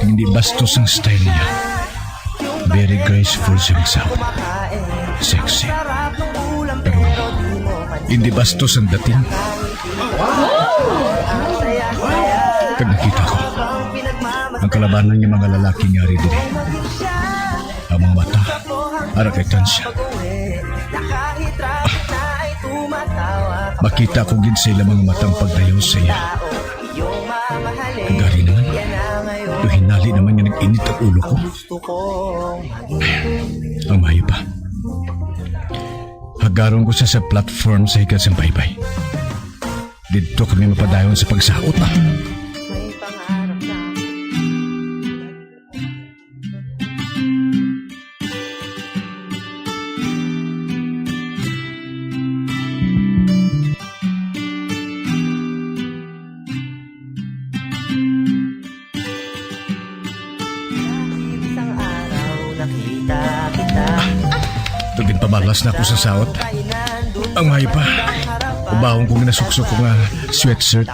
Hindi bastos ang style niya. Very graceful siya magsaot. Sexy. Pero hindi bastos ang dating. Kag nakita ko ang kalabanan nga mga lalaki nga ari diri. Ang mga mata, ara kay tansya. Makita ko gid sa ila mga mata ang pagdayaw sa iya. Kag ari naman, daw hinali naman nga nag-init ang ulo ko. Ang maayo pa, hagaron ko siya sa platform sa higas sang baybay. Didto kami mapadayon sa pagsaot, ah. Isang araw nakita kita. Tugin pamalas na ako sa saot. Ang maayo pa, ubahon ko nga nasuksok ko nga sweatshirt.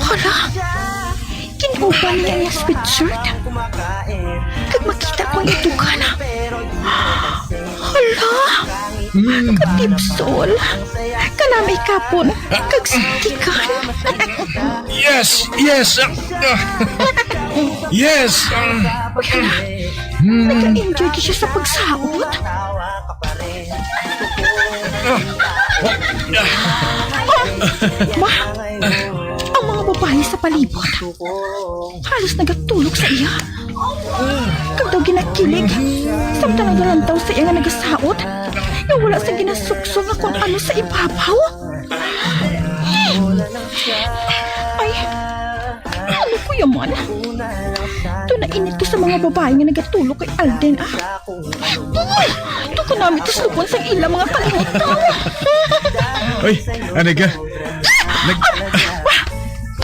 Hala, kinuha niya ang sweatshirt. Kag makita ko ang itukan. Hala, katipsol. Kanami kapon kag stikan. Yes, yes. Ah, ah. Yes. Ah. Nag-enjoy ka siya sa pagsaot? Ah. Ah. Ba? Ang mga babayi sa palibot, halos nagatulog sa iya. Kag daw ginakilig, samtang nagalantaw sa iya nga nagasaot, nga wala sa ginasuksok nga kung ano sa ibabaw. Ay, ano ko yaman? Daw nainit ko sa mga babayi nga nagatulog kay Alden, ah. Daw kanami tuslukon sang ila mga kalimutaw. Oy, ano ka? Nag-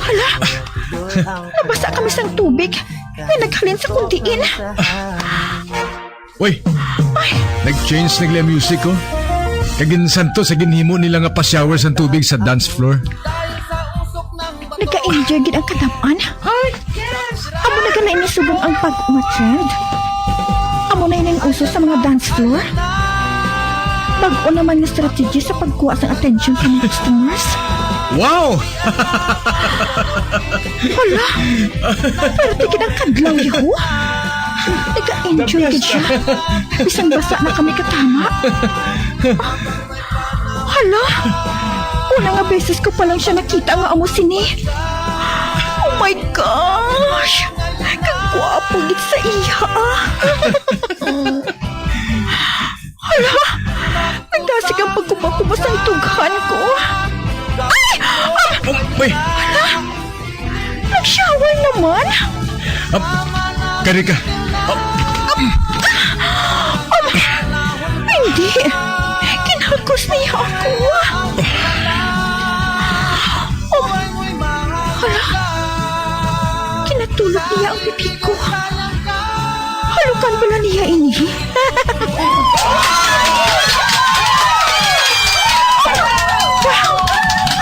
Hala! Nabasa kami sang tubig nga naghalin sa kundiin. Uy! Ay! Nag-change na gali ang music, oh. Kag ginsanto sa ginhimo nila nga pa-shower sang tubig sa dance floor. Nag-enjoy gid ang kadam-an. Amo na gali ini subong ang bag-o nga trend. Amo na ini ang uso sa mga dance floor. Bag-o naman nga strategy sa pagkuha sang attention sa mga customers. Wow! Hala! Pero tigid ang kadlaw, yaho. Nag-enjoy gid siya. Bisan basa na kami katama. Hala! Una nga beses ko pa lang siya nakita nga amo sini. Oh my gosh! Kagwapo gid sa iya, ah! Ubos ang tughan ko. Ay! Ah! Oh, may... Nagshower naman? Ah, kari ka. Ah, Um, hindi. Kinagos niya ako. Um, hala. Kinatulog niya ang bibig ko. Halukan bala niya ini? Wow!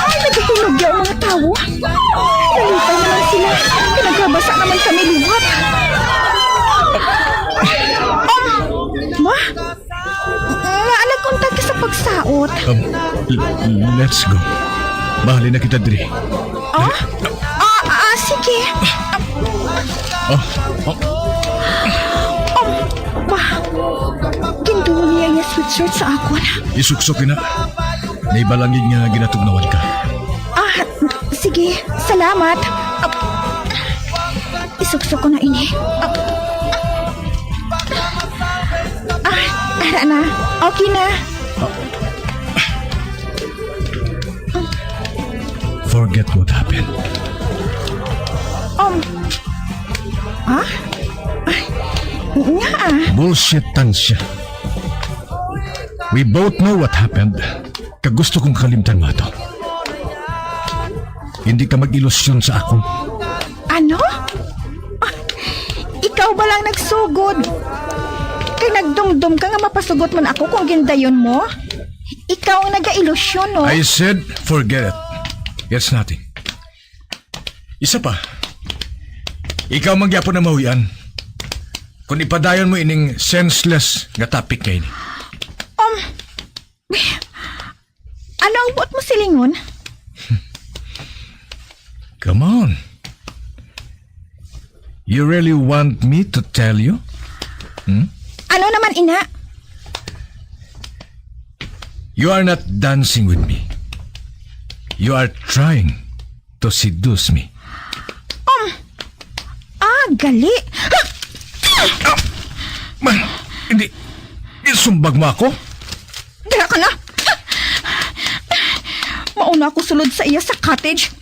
Ay, naghihinog ang mga tawo. Nalipay naman sila. Pinagbabasa naman kami liwat. Um, ma? Nga nag-untat ka sa pagsaot? Um, l- let's go. Mahalin na kita diri. Oh? Ah, ah, sige. Oh, oh. Um, ma? Ginduol niya iya sweatshirt sa akon. Isuksok na. May balangig nga ginatugnawan ka. Ah, sige. Salamat. Ah, isuksok ko na ini. Ah, ah, ara na. Okay na. Forget what happened. Um, ah? Ay, nga ah. Bullshit, Tansya. We both know what happened. Kag gusto kong kalimtan mo ato. Hindi ka mag-ilusyon sa akon. Ano? Ah, ikaw ba lang nagsugod? Kay nagdumdom ka nga mapasugot man ako kung gindayon mo? Ikaw ang nagailusyon, no? I said, forget it. It's nothing. Isa pa, ikaw man gyapon ang mahuy-an kung ipadayon mo ining senseless nga topic nga ini. Um, ano ang buot mo silingon? Come on. You really want me to tell you? Hmm? Ano naman, ina? You are not dancing with me. You are trying to seduce me. Um, ah, gali. Ah, man, hindi. Isumbag mo ako? Dira ka na. Mauna ako sulod sa iya sa cottage.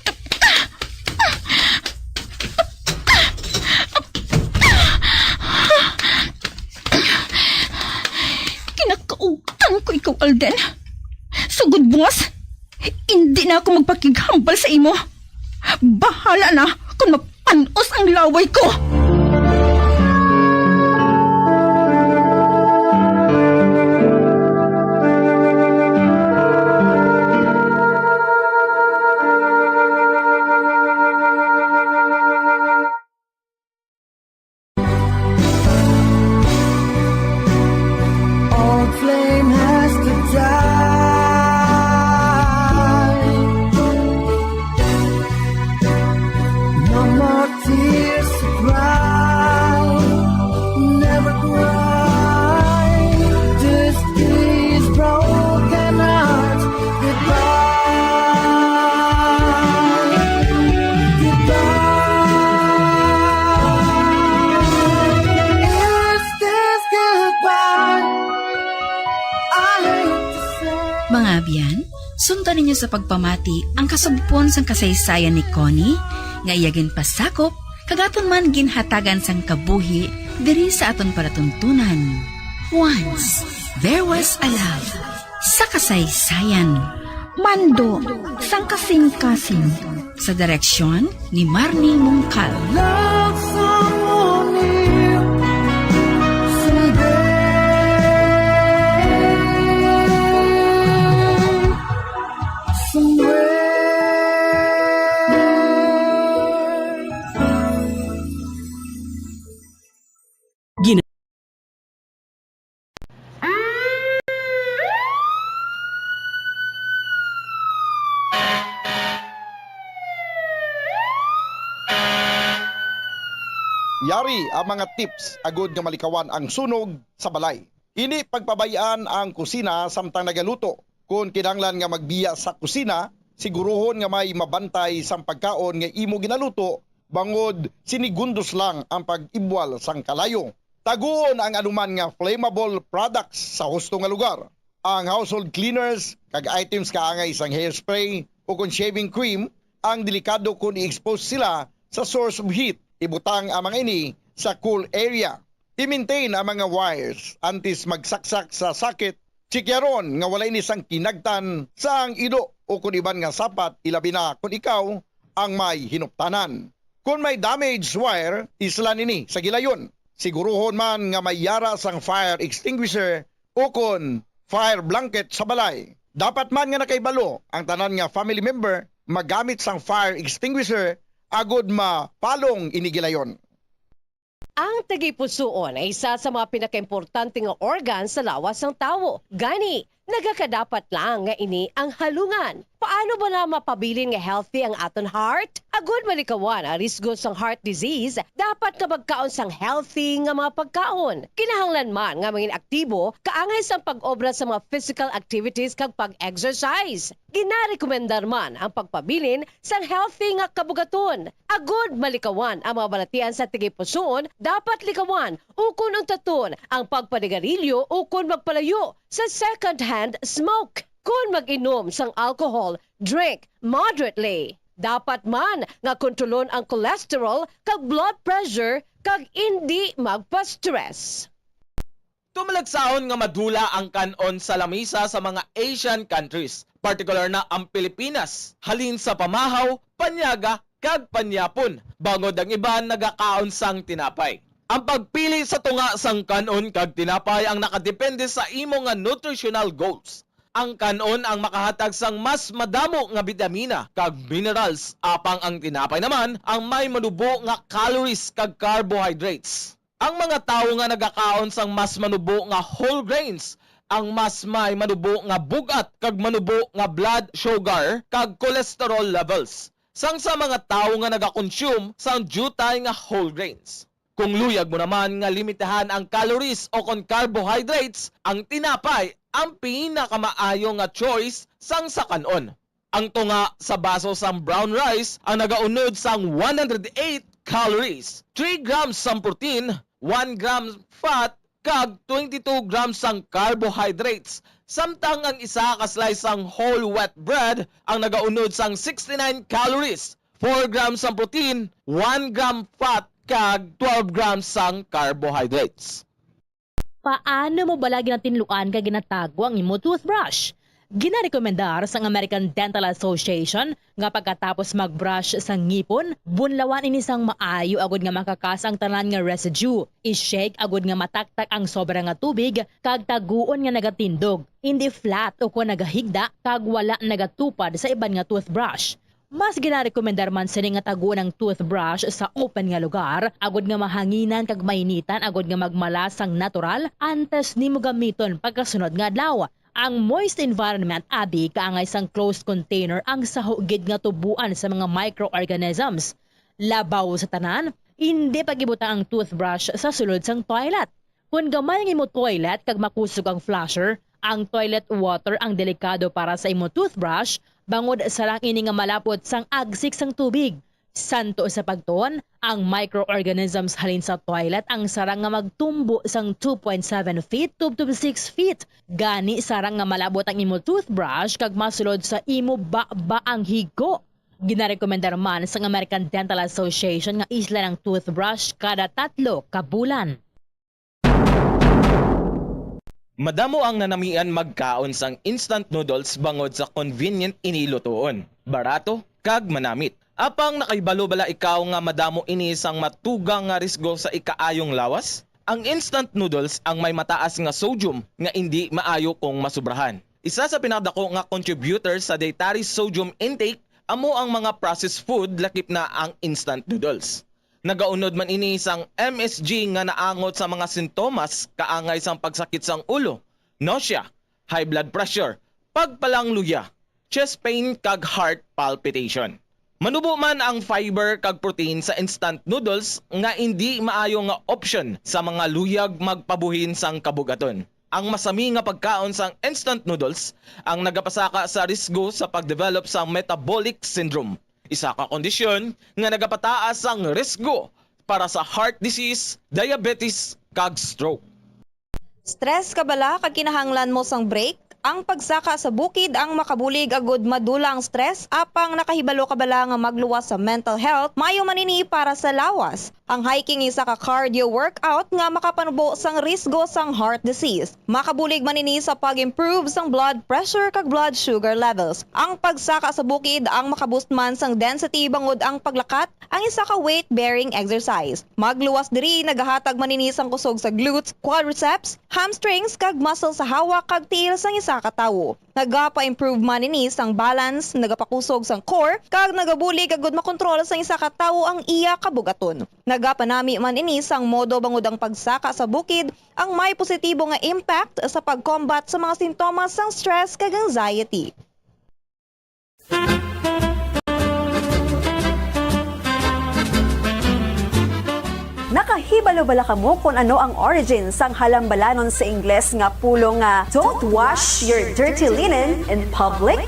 Kinakautan ko ikaw, Alden. Sugod buwas, hindi na ako magpakighambal sa imo. Bahala na kung mapanos ang laway ko. All flame has to die. No more tears to cry. Never cry. This is broken heart. Goodbye. Goodbye. Is this goodbye? I hate to say. Mga abyan, sundon ninyo sa pagpamati ang kasugpon sang kasaysayan ni Connie nga iya ginpasakop kag aton man ginhatagan sang kabuhi diri sa aton palatuntunan. Once, there was a love. Sa kasaysayan. Mando sang kasing-kasing. Sa direksyon ni Marnie Mungkal. Love someone new someday, somewhere. Gina- Yari ang mga tips agud nga malikawan ang sunog sa balay. Hindi pagpabay-an ang kusina samtang nagaluto. Kon kinahanglan nga magbiya sa kusina, siguruhon nga may mabantay sang pagkaon nga imo ginaluto, bangod sinigundos lang ang pag-ibwal sang kalayo. Taguon ang anuman nga flammable products sa husto nga lugar. ang household cleaners kag items kaangay sang hairspray o kon shaving cream ang delikado kon i-expose sila sa source of heat. Ibutang ang mga ini sa cool area. I-maintain ang mga wires antes magsaksak sa socket. Tsikyaron nga wala ini sang kinagtan sang ido o kon iban nga sapat, ilabi na kon ikaw ang may hinuptanan. Kon may damaged wire, islan ini sa gilayon. Siguruhon man nga may yara sang fire extinguisher o kon fire blanket sa balay. Dapat man nga nakahibalo ang tanan nga family member magamit sang fire extinguisher agod mapalong ini gilayon. Ang tagipusoon ay isa sa mga pinakaimportante nga organ sa lawas sang tawo. Gani, nagakadapat lang nga ini ang halungan. Paano bala mapabilin nga healthy ang aton heart? Agud malikawan ang risgo sang heart disease, dapat nga magkaon sang healthy nga mga pagkaon. Kinahanglan man nga mangin aktibo kaangay sang pag-obra sa mga physical activities kag pag-exercise. Ginarekomendar man ang pagpabilin sang healthy nga kabugaton. Agud malikawan ang mga balatian sa tagipusoon, dapat likawan ukon untaton ang pagpanigarilyo ukon magpalayo sa second-hand smoke. Kon mag-inom sang alcohol, drink moderately. Dapat man nga kontrolon ang cholesterol kag blood pressure kag indi magpa-stress. Tumalagsaon nga madula ang kan-on sa lamisa sa mga Asian countries, partikular na ang Pilipinas, halin sa pamahaw, panyaga, kag panyapon, bangod ang iban nagakaon sang tinapay. Ang pagpili sa tunga sang kan-on kag tinapay ang nakadepende sa imo nga nutritional goals. Ang kan-on ang makahatag sang mas madamo nga bitamina kag minerals, apang ang tinapay naman ang may manubo nga calories kag carbohydrates. Ang mga tawo nga nagakaon sang mas manubo nga whole grains ang mas may manubo nga bug-at kag manubo nga blood sugar kag cholesterol levels sang sa mga tawo nga nagakonsume sang diutay nga whole grains. Kung luyag mo naman nga limitahan ang calories o kon carbohydrates, ang tinapay ang pinakamaayo nga choice sang sa kan-on. Ang tunga sa baso sang brown rice ang nagaunod sang one hundred eight calories, three grams sang protein, one gram fat, kag twenty-two grams sang carbohydrates, samtang ang isa ka slice sang whole wheat bread ang nagaunod sang sixty-nine calories, four grams sang protein, one gram fat, kag twelve grams sang carbohydrates. Paano mo bala ginatinluan kag ginatago ang imo toothbrush? Ginarekomendar sang American Dental Association nga pagkatapos mag-brush sa ngipon, bunlawan ini sang maayo agud nga makakas ang tanan nga residue. I-shake agud nga mataktak ang sobra nga tubig kag taguon nga nagatindog, indi flat ukon nagahigda kag wala nagatupad sa iban nga toothbrush. Mas ginarekomendar man sini nga taguon ang toothbrush sa open nga lugar, agud nga mahanginan kag mainitan agud nga magmala sang natural antes nimo gamiton pagkasunod nga adlaw. Ang moist environment abi kaangay sang closed container ang saho gid nga tuboan sa mga microorganisms. Labaw sa tanan, indi pag-ibutang ang toothbrush sa sulod sang toilet. Kon gamay ang imo toilet kag makusog ang flusher, ang toilet water ang delikado para sa imo toothbrush, bangod sarang ini nga malapot sang agsik sang tubig. Santo sa pagtuon, ang microorganisms halin sa toilet ang sarang nga magtumbo sang two point seven feet tubtob six feet. Gani sarang nga malabot ang imo toothbrush kag masulod sa imo baba ang higko. Ginarekomendar man sang American Dental Association nga islan ang toothbrush kada tatlo ka bulan. Madamo ang nanamian magkaon sang instant noodles bangod sa convenient ini lutuon, barato, kag manamit. Apang nakahibalo bala ikaw nga madamo ini sang matugang nga risgo sa ikaayong lawas? Ang instant noodles ang may mataas nga sodium nga indi maayo kung masubrahan. Isa sa pinakadako nga contributor sa dietary sodium intake amo ang mga processed food, lakip na ang instant noodles. Nagaunod man ini sang M S G nga naangot sa mga sintomas kaangay sang pagsakit sang ulo, nausea, high blood pressure, pagpalangluya, chest pain kag heart palpitation. Manubo man ang fiber kag protein sa instant noodles nga indi maayo nga opsyon sa mga luyag magpabuhin sang kabugaton. Ang masami nga pagkaon sang instant noodles ang nagapasaka sa risgo sa pag-develop sang metabolic syndrome, isa ka kondisyon nga nagapataas sang risgo para sa heart disease, diabetes, kag stroke. Stress ka bala kag kinahanglan mo sang break? Ang pagsaka sa bukid ang makabulig agud madula ang stress, apang nakahibalo ka bala nga magluwas sa mental health? Maayo man ini para sa lawas. Ang hiking isa ka cardio workout nga makapanubo sang risgo sang heart disease. Makabulig man ini sa pag-improve sang blood pressure kag blood sugar levels. Ang pagsaka sa bukid ang makaboost man sang density bangod ang paglakat ang isa ka weight-bearing exercise. Magluwas diri nagahatag man ini sang kusog sa glutes, quadriceps, hamstrings, kag muscle sa hawak kag tiil sang isa ka tawo. Nagapa-improve man ini sang balance, nagapakusog sang core, kag nagabulig agud makontrol sang isa ka tawo ang iya kabug-aton. Nagapanami man ini sang modo bangod ang pagsaka sa bukid ang may positibo nga impact sa pag-combat sa mga sintomas sang stress kag anxiety. Nakahibalo bala kamo kon ano ang origin sang halambalanon sa Ingles nga pulong nga "Don't wash your dirty linen in public"?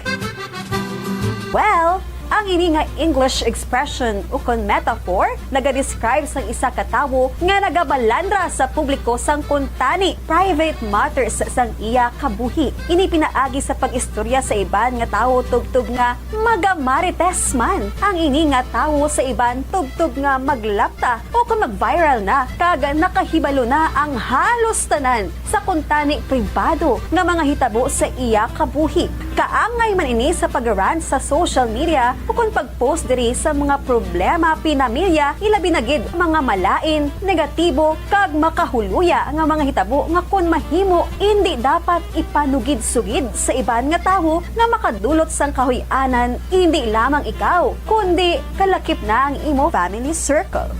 Well, ang ini nga English expression ukon metaphor nagadescribe sang isa ka tawo nga nagabalandra sa publiko sang kuntani, private matters, sang iya kabuhi. Ini pinaagi sa pag-istorya sa iban nga tawo tubtob nga magamarites man ang ini nga tawo sa iban tubtob nga maglapta o kon mag-viral na kag nakahibalo na ang halos tanan sa kuntani pribado nga mga hitabo sa iya kabuhi. Kaangay man ini sa pag-rant sa social media ukon pag-post diri sa mga problema pinamilya, ilabi na gid mga malain, negatibo, kag makahuluya nga mga hitabo nga kon mahimo, indi dapat ipanugid-sugid sa iban nga tawo nga makadulot sang kahuy-anan, indi lamang ikaw, kundi kalakip na ang imo family circle.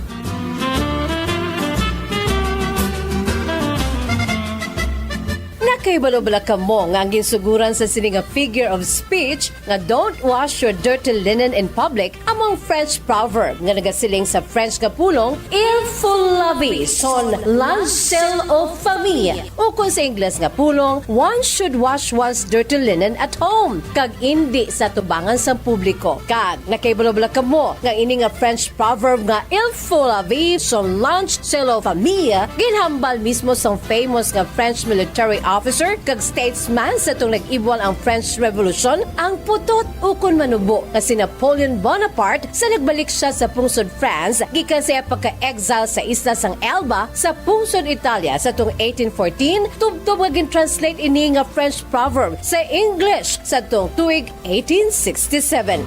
Nakahibalo bala kamo nga ang ginsugoran sa sini nga figure of speech nga "Don't wash your dirty linen in public" amo ang French proverb nga nagasiling sa French nga pulong "Il faut laver son linge sale aux femmes," ukon sa Ingles nga pulong "One should wash one's dirty linen at home," kag indi sa tubangan sang publiko. Kag nakahibalo bala kamo nga ini nga French proverb nga "Il faut laver son linge sale aux femmes" ginhambal mismo sang famous nga French military officer kag statesman sa atong nag-ibwal ang French Revolution, ang putot ukon manubo nga si Napoleon Bonaparte sa nagbalik sia sa pungsod France gikan sa iya pagka-exile sa isla sang Elba sa pungsod Italia sa atong eighteen fourteen, tubtob nga gin-translate ini nga French proverb sa English sa atong tuig eighteen sixty-seven.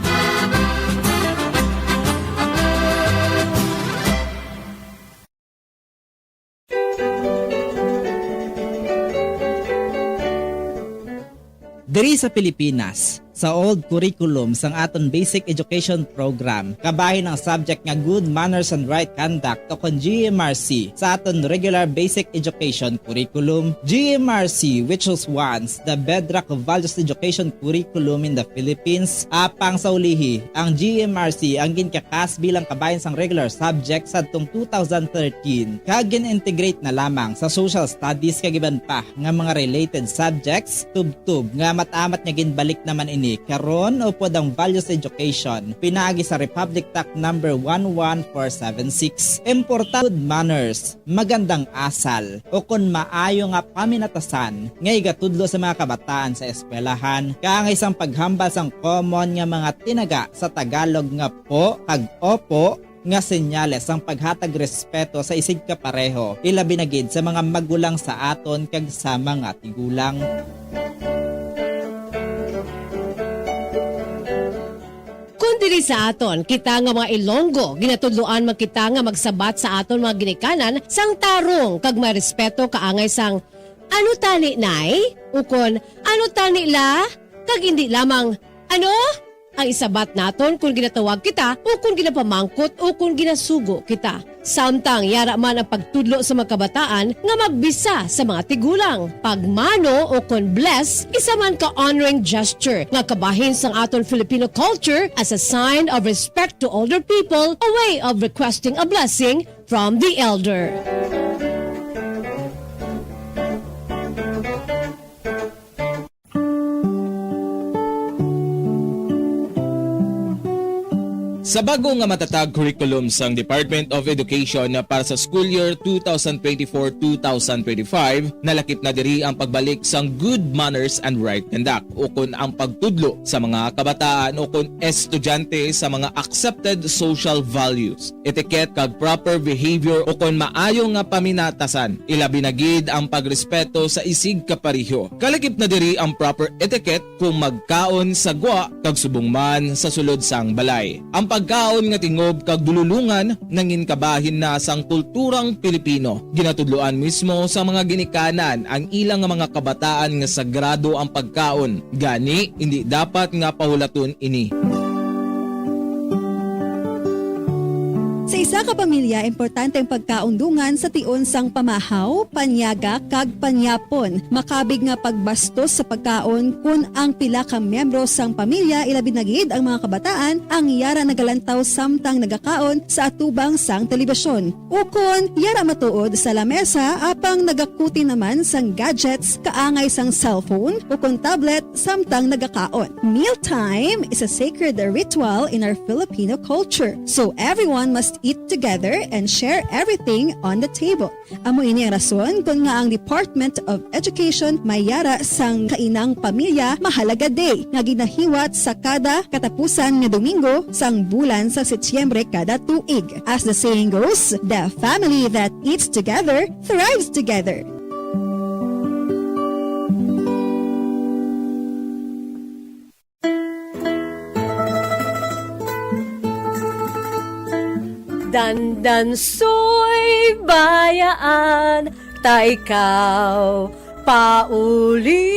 Diri sa Pilipinas, sa old curriculum sang aton basic education program, kabahin ang subject nga Good Manners and Right Conduct o kon G M R C sa aton regular basic education curriculum. G M R C, which was once the bedrock of values education curriculum in the Philippines, apang sa ulihi, ang G M R C ang ginkakas bilang kabahin sang regular subject sadtong two thousand thirteen, kag gin-integrate na lamang sa social studies kag iban pa nga mga related subjects, tubtob nga amat-amat nga ginbalik naman ini karon upod ang values education pinaagi sa Republic Act number one one four seven six. Importante, good manners, magandang asal, ukon maayo nga paminatasan nga igatudlo sa mga kabataan sa eskwelahan, kaangay sang paghambal sang common nga mga tinaga sa Tagalog nga po kag opo, nga senyales sang paghatag respeto sa isigkapareho, ilabi na gid sa mga magulang sa aton kag sa mga tigulang. Kon diri sa aton, kita nga mga Ilonggo, ginatudloan man kita nga magsabat sa aton mga ginikanan sang tarong kag may respeto kaangay sang "Ano tani, Nay?" ukon "Ano tani, La?" kag indi lamang "Ano?" ang isabat naton kon ginatawag kita ukon ginapamangkot ukon ginasugo kita. Samtang yara man ang pagtudlo sa mga kabataan nga magbisa sa mga tigulang. Pagmano ukon bless, isa man ka honoring gesture nga kabahin sang aton Filipino culture as a sign of respect to older people, a way of requesting a blessing from the elder. Sa bago nga matatag curriculum sang Department of Education para sa school year two thousand twenty-four two thousand twenty-five, nalakip na diri ang pagbalik sang good manners and right conduct, ukon ang pagtudlo sa mga kabataan ukon estudyante sa mga accepted social values, etiquette kag proper behavior, ukon maayo nga paminatasan, ilabi na gid ang pagrespeto sa isig kapareho. Kalakip na diri ang proper etiquette kung magkaon sa gwa kag subong man sa sulod sang balay. Ang pagkaon nga tingob kag dululongan nangin kabahin na sang kulturang Pilipino. Ginatudloan mismo sa mga ginikanan ang ilang nga mga kabataan nga sagrado ang pagkaon, gani indi dapat nga pahulaton ini. Sa isa ka pamilya, importante ang pagkaon dungan sa tion sang pamahaw, panyaga, kag panyapon. Makabig nga pagbastos sa pagkaon kon ang pila ka miyembro sang pamilya, ilabi na gid ang mga kabataan, ang yara nagalantaw samtang nagakaon sa atubang sang telebisyon. Ukon yara matuod sa lamesa apang nagakuti naman sang gadgets kaangay sang cellphone ukon tablet samtang nagakaon. Mealtime is a sacred ritual in our Filipino culture, so everyone must eat together and share everything on the table. Amo ini ang rason kon nga ang Department of Education may yara sang Kainang Pamilya Mahalaga Day nga ginahiwat sa kada katapusan nga Domingo sang bulan sa Setyembre kada tuig. As the saying goes, the family that eats together thrives together. Dandansoy Bayaan, ta ikaw pauli.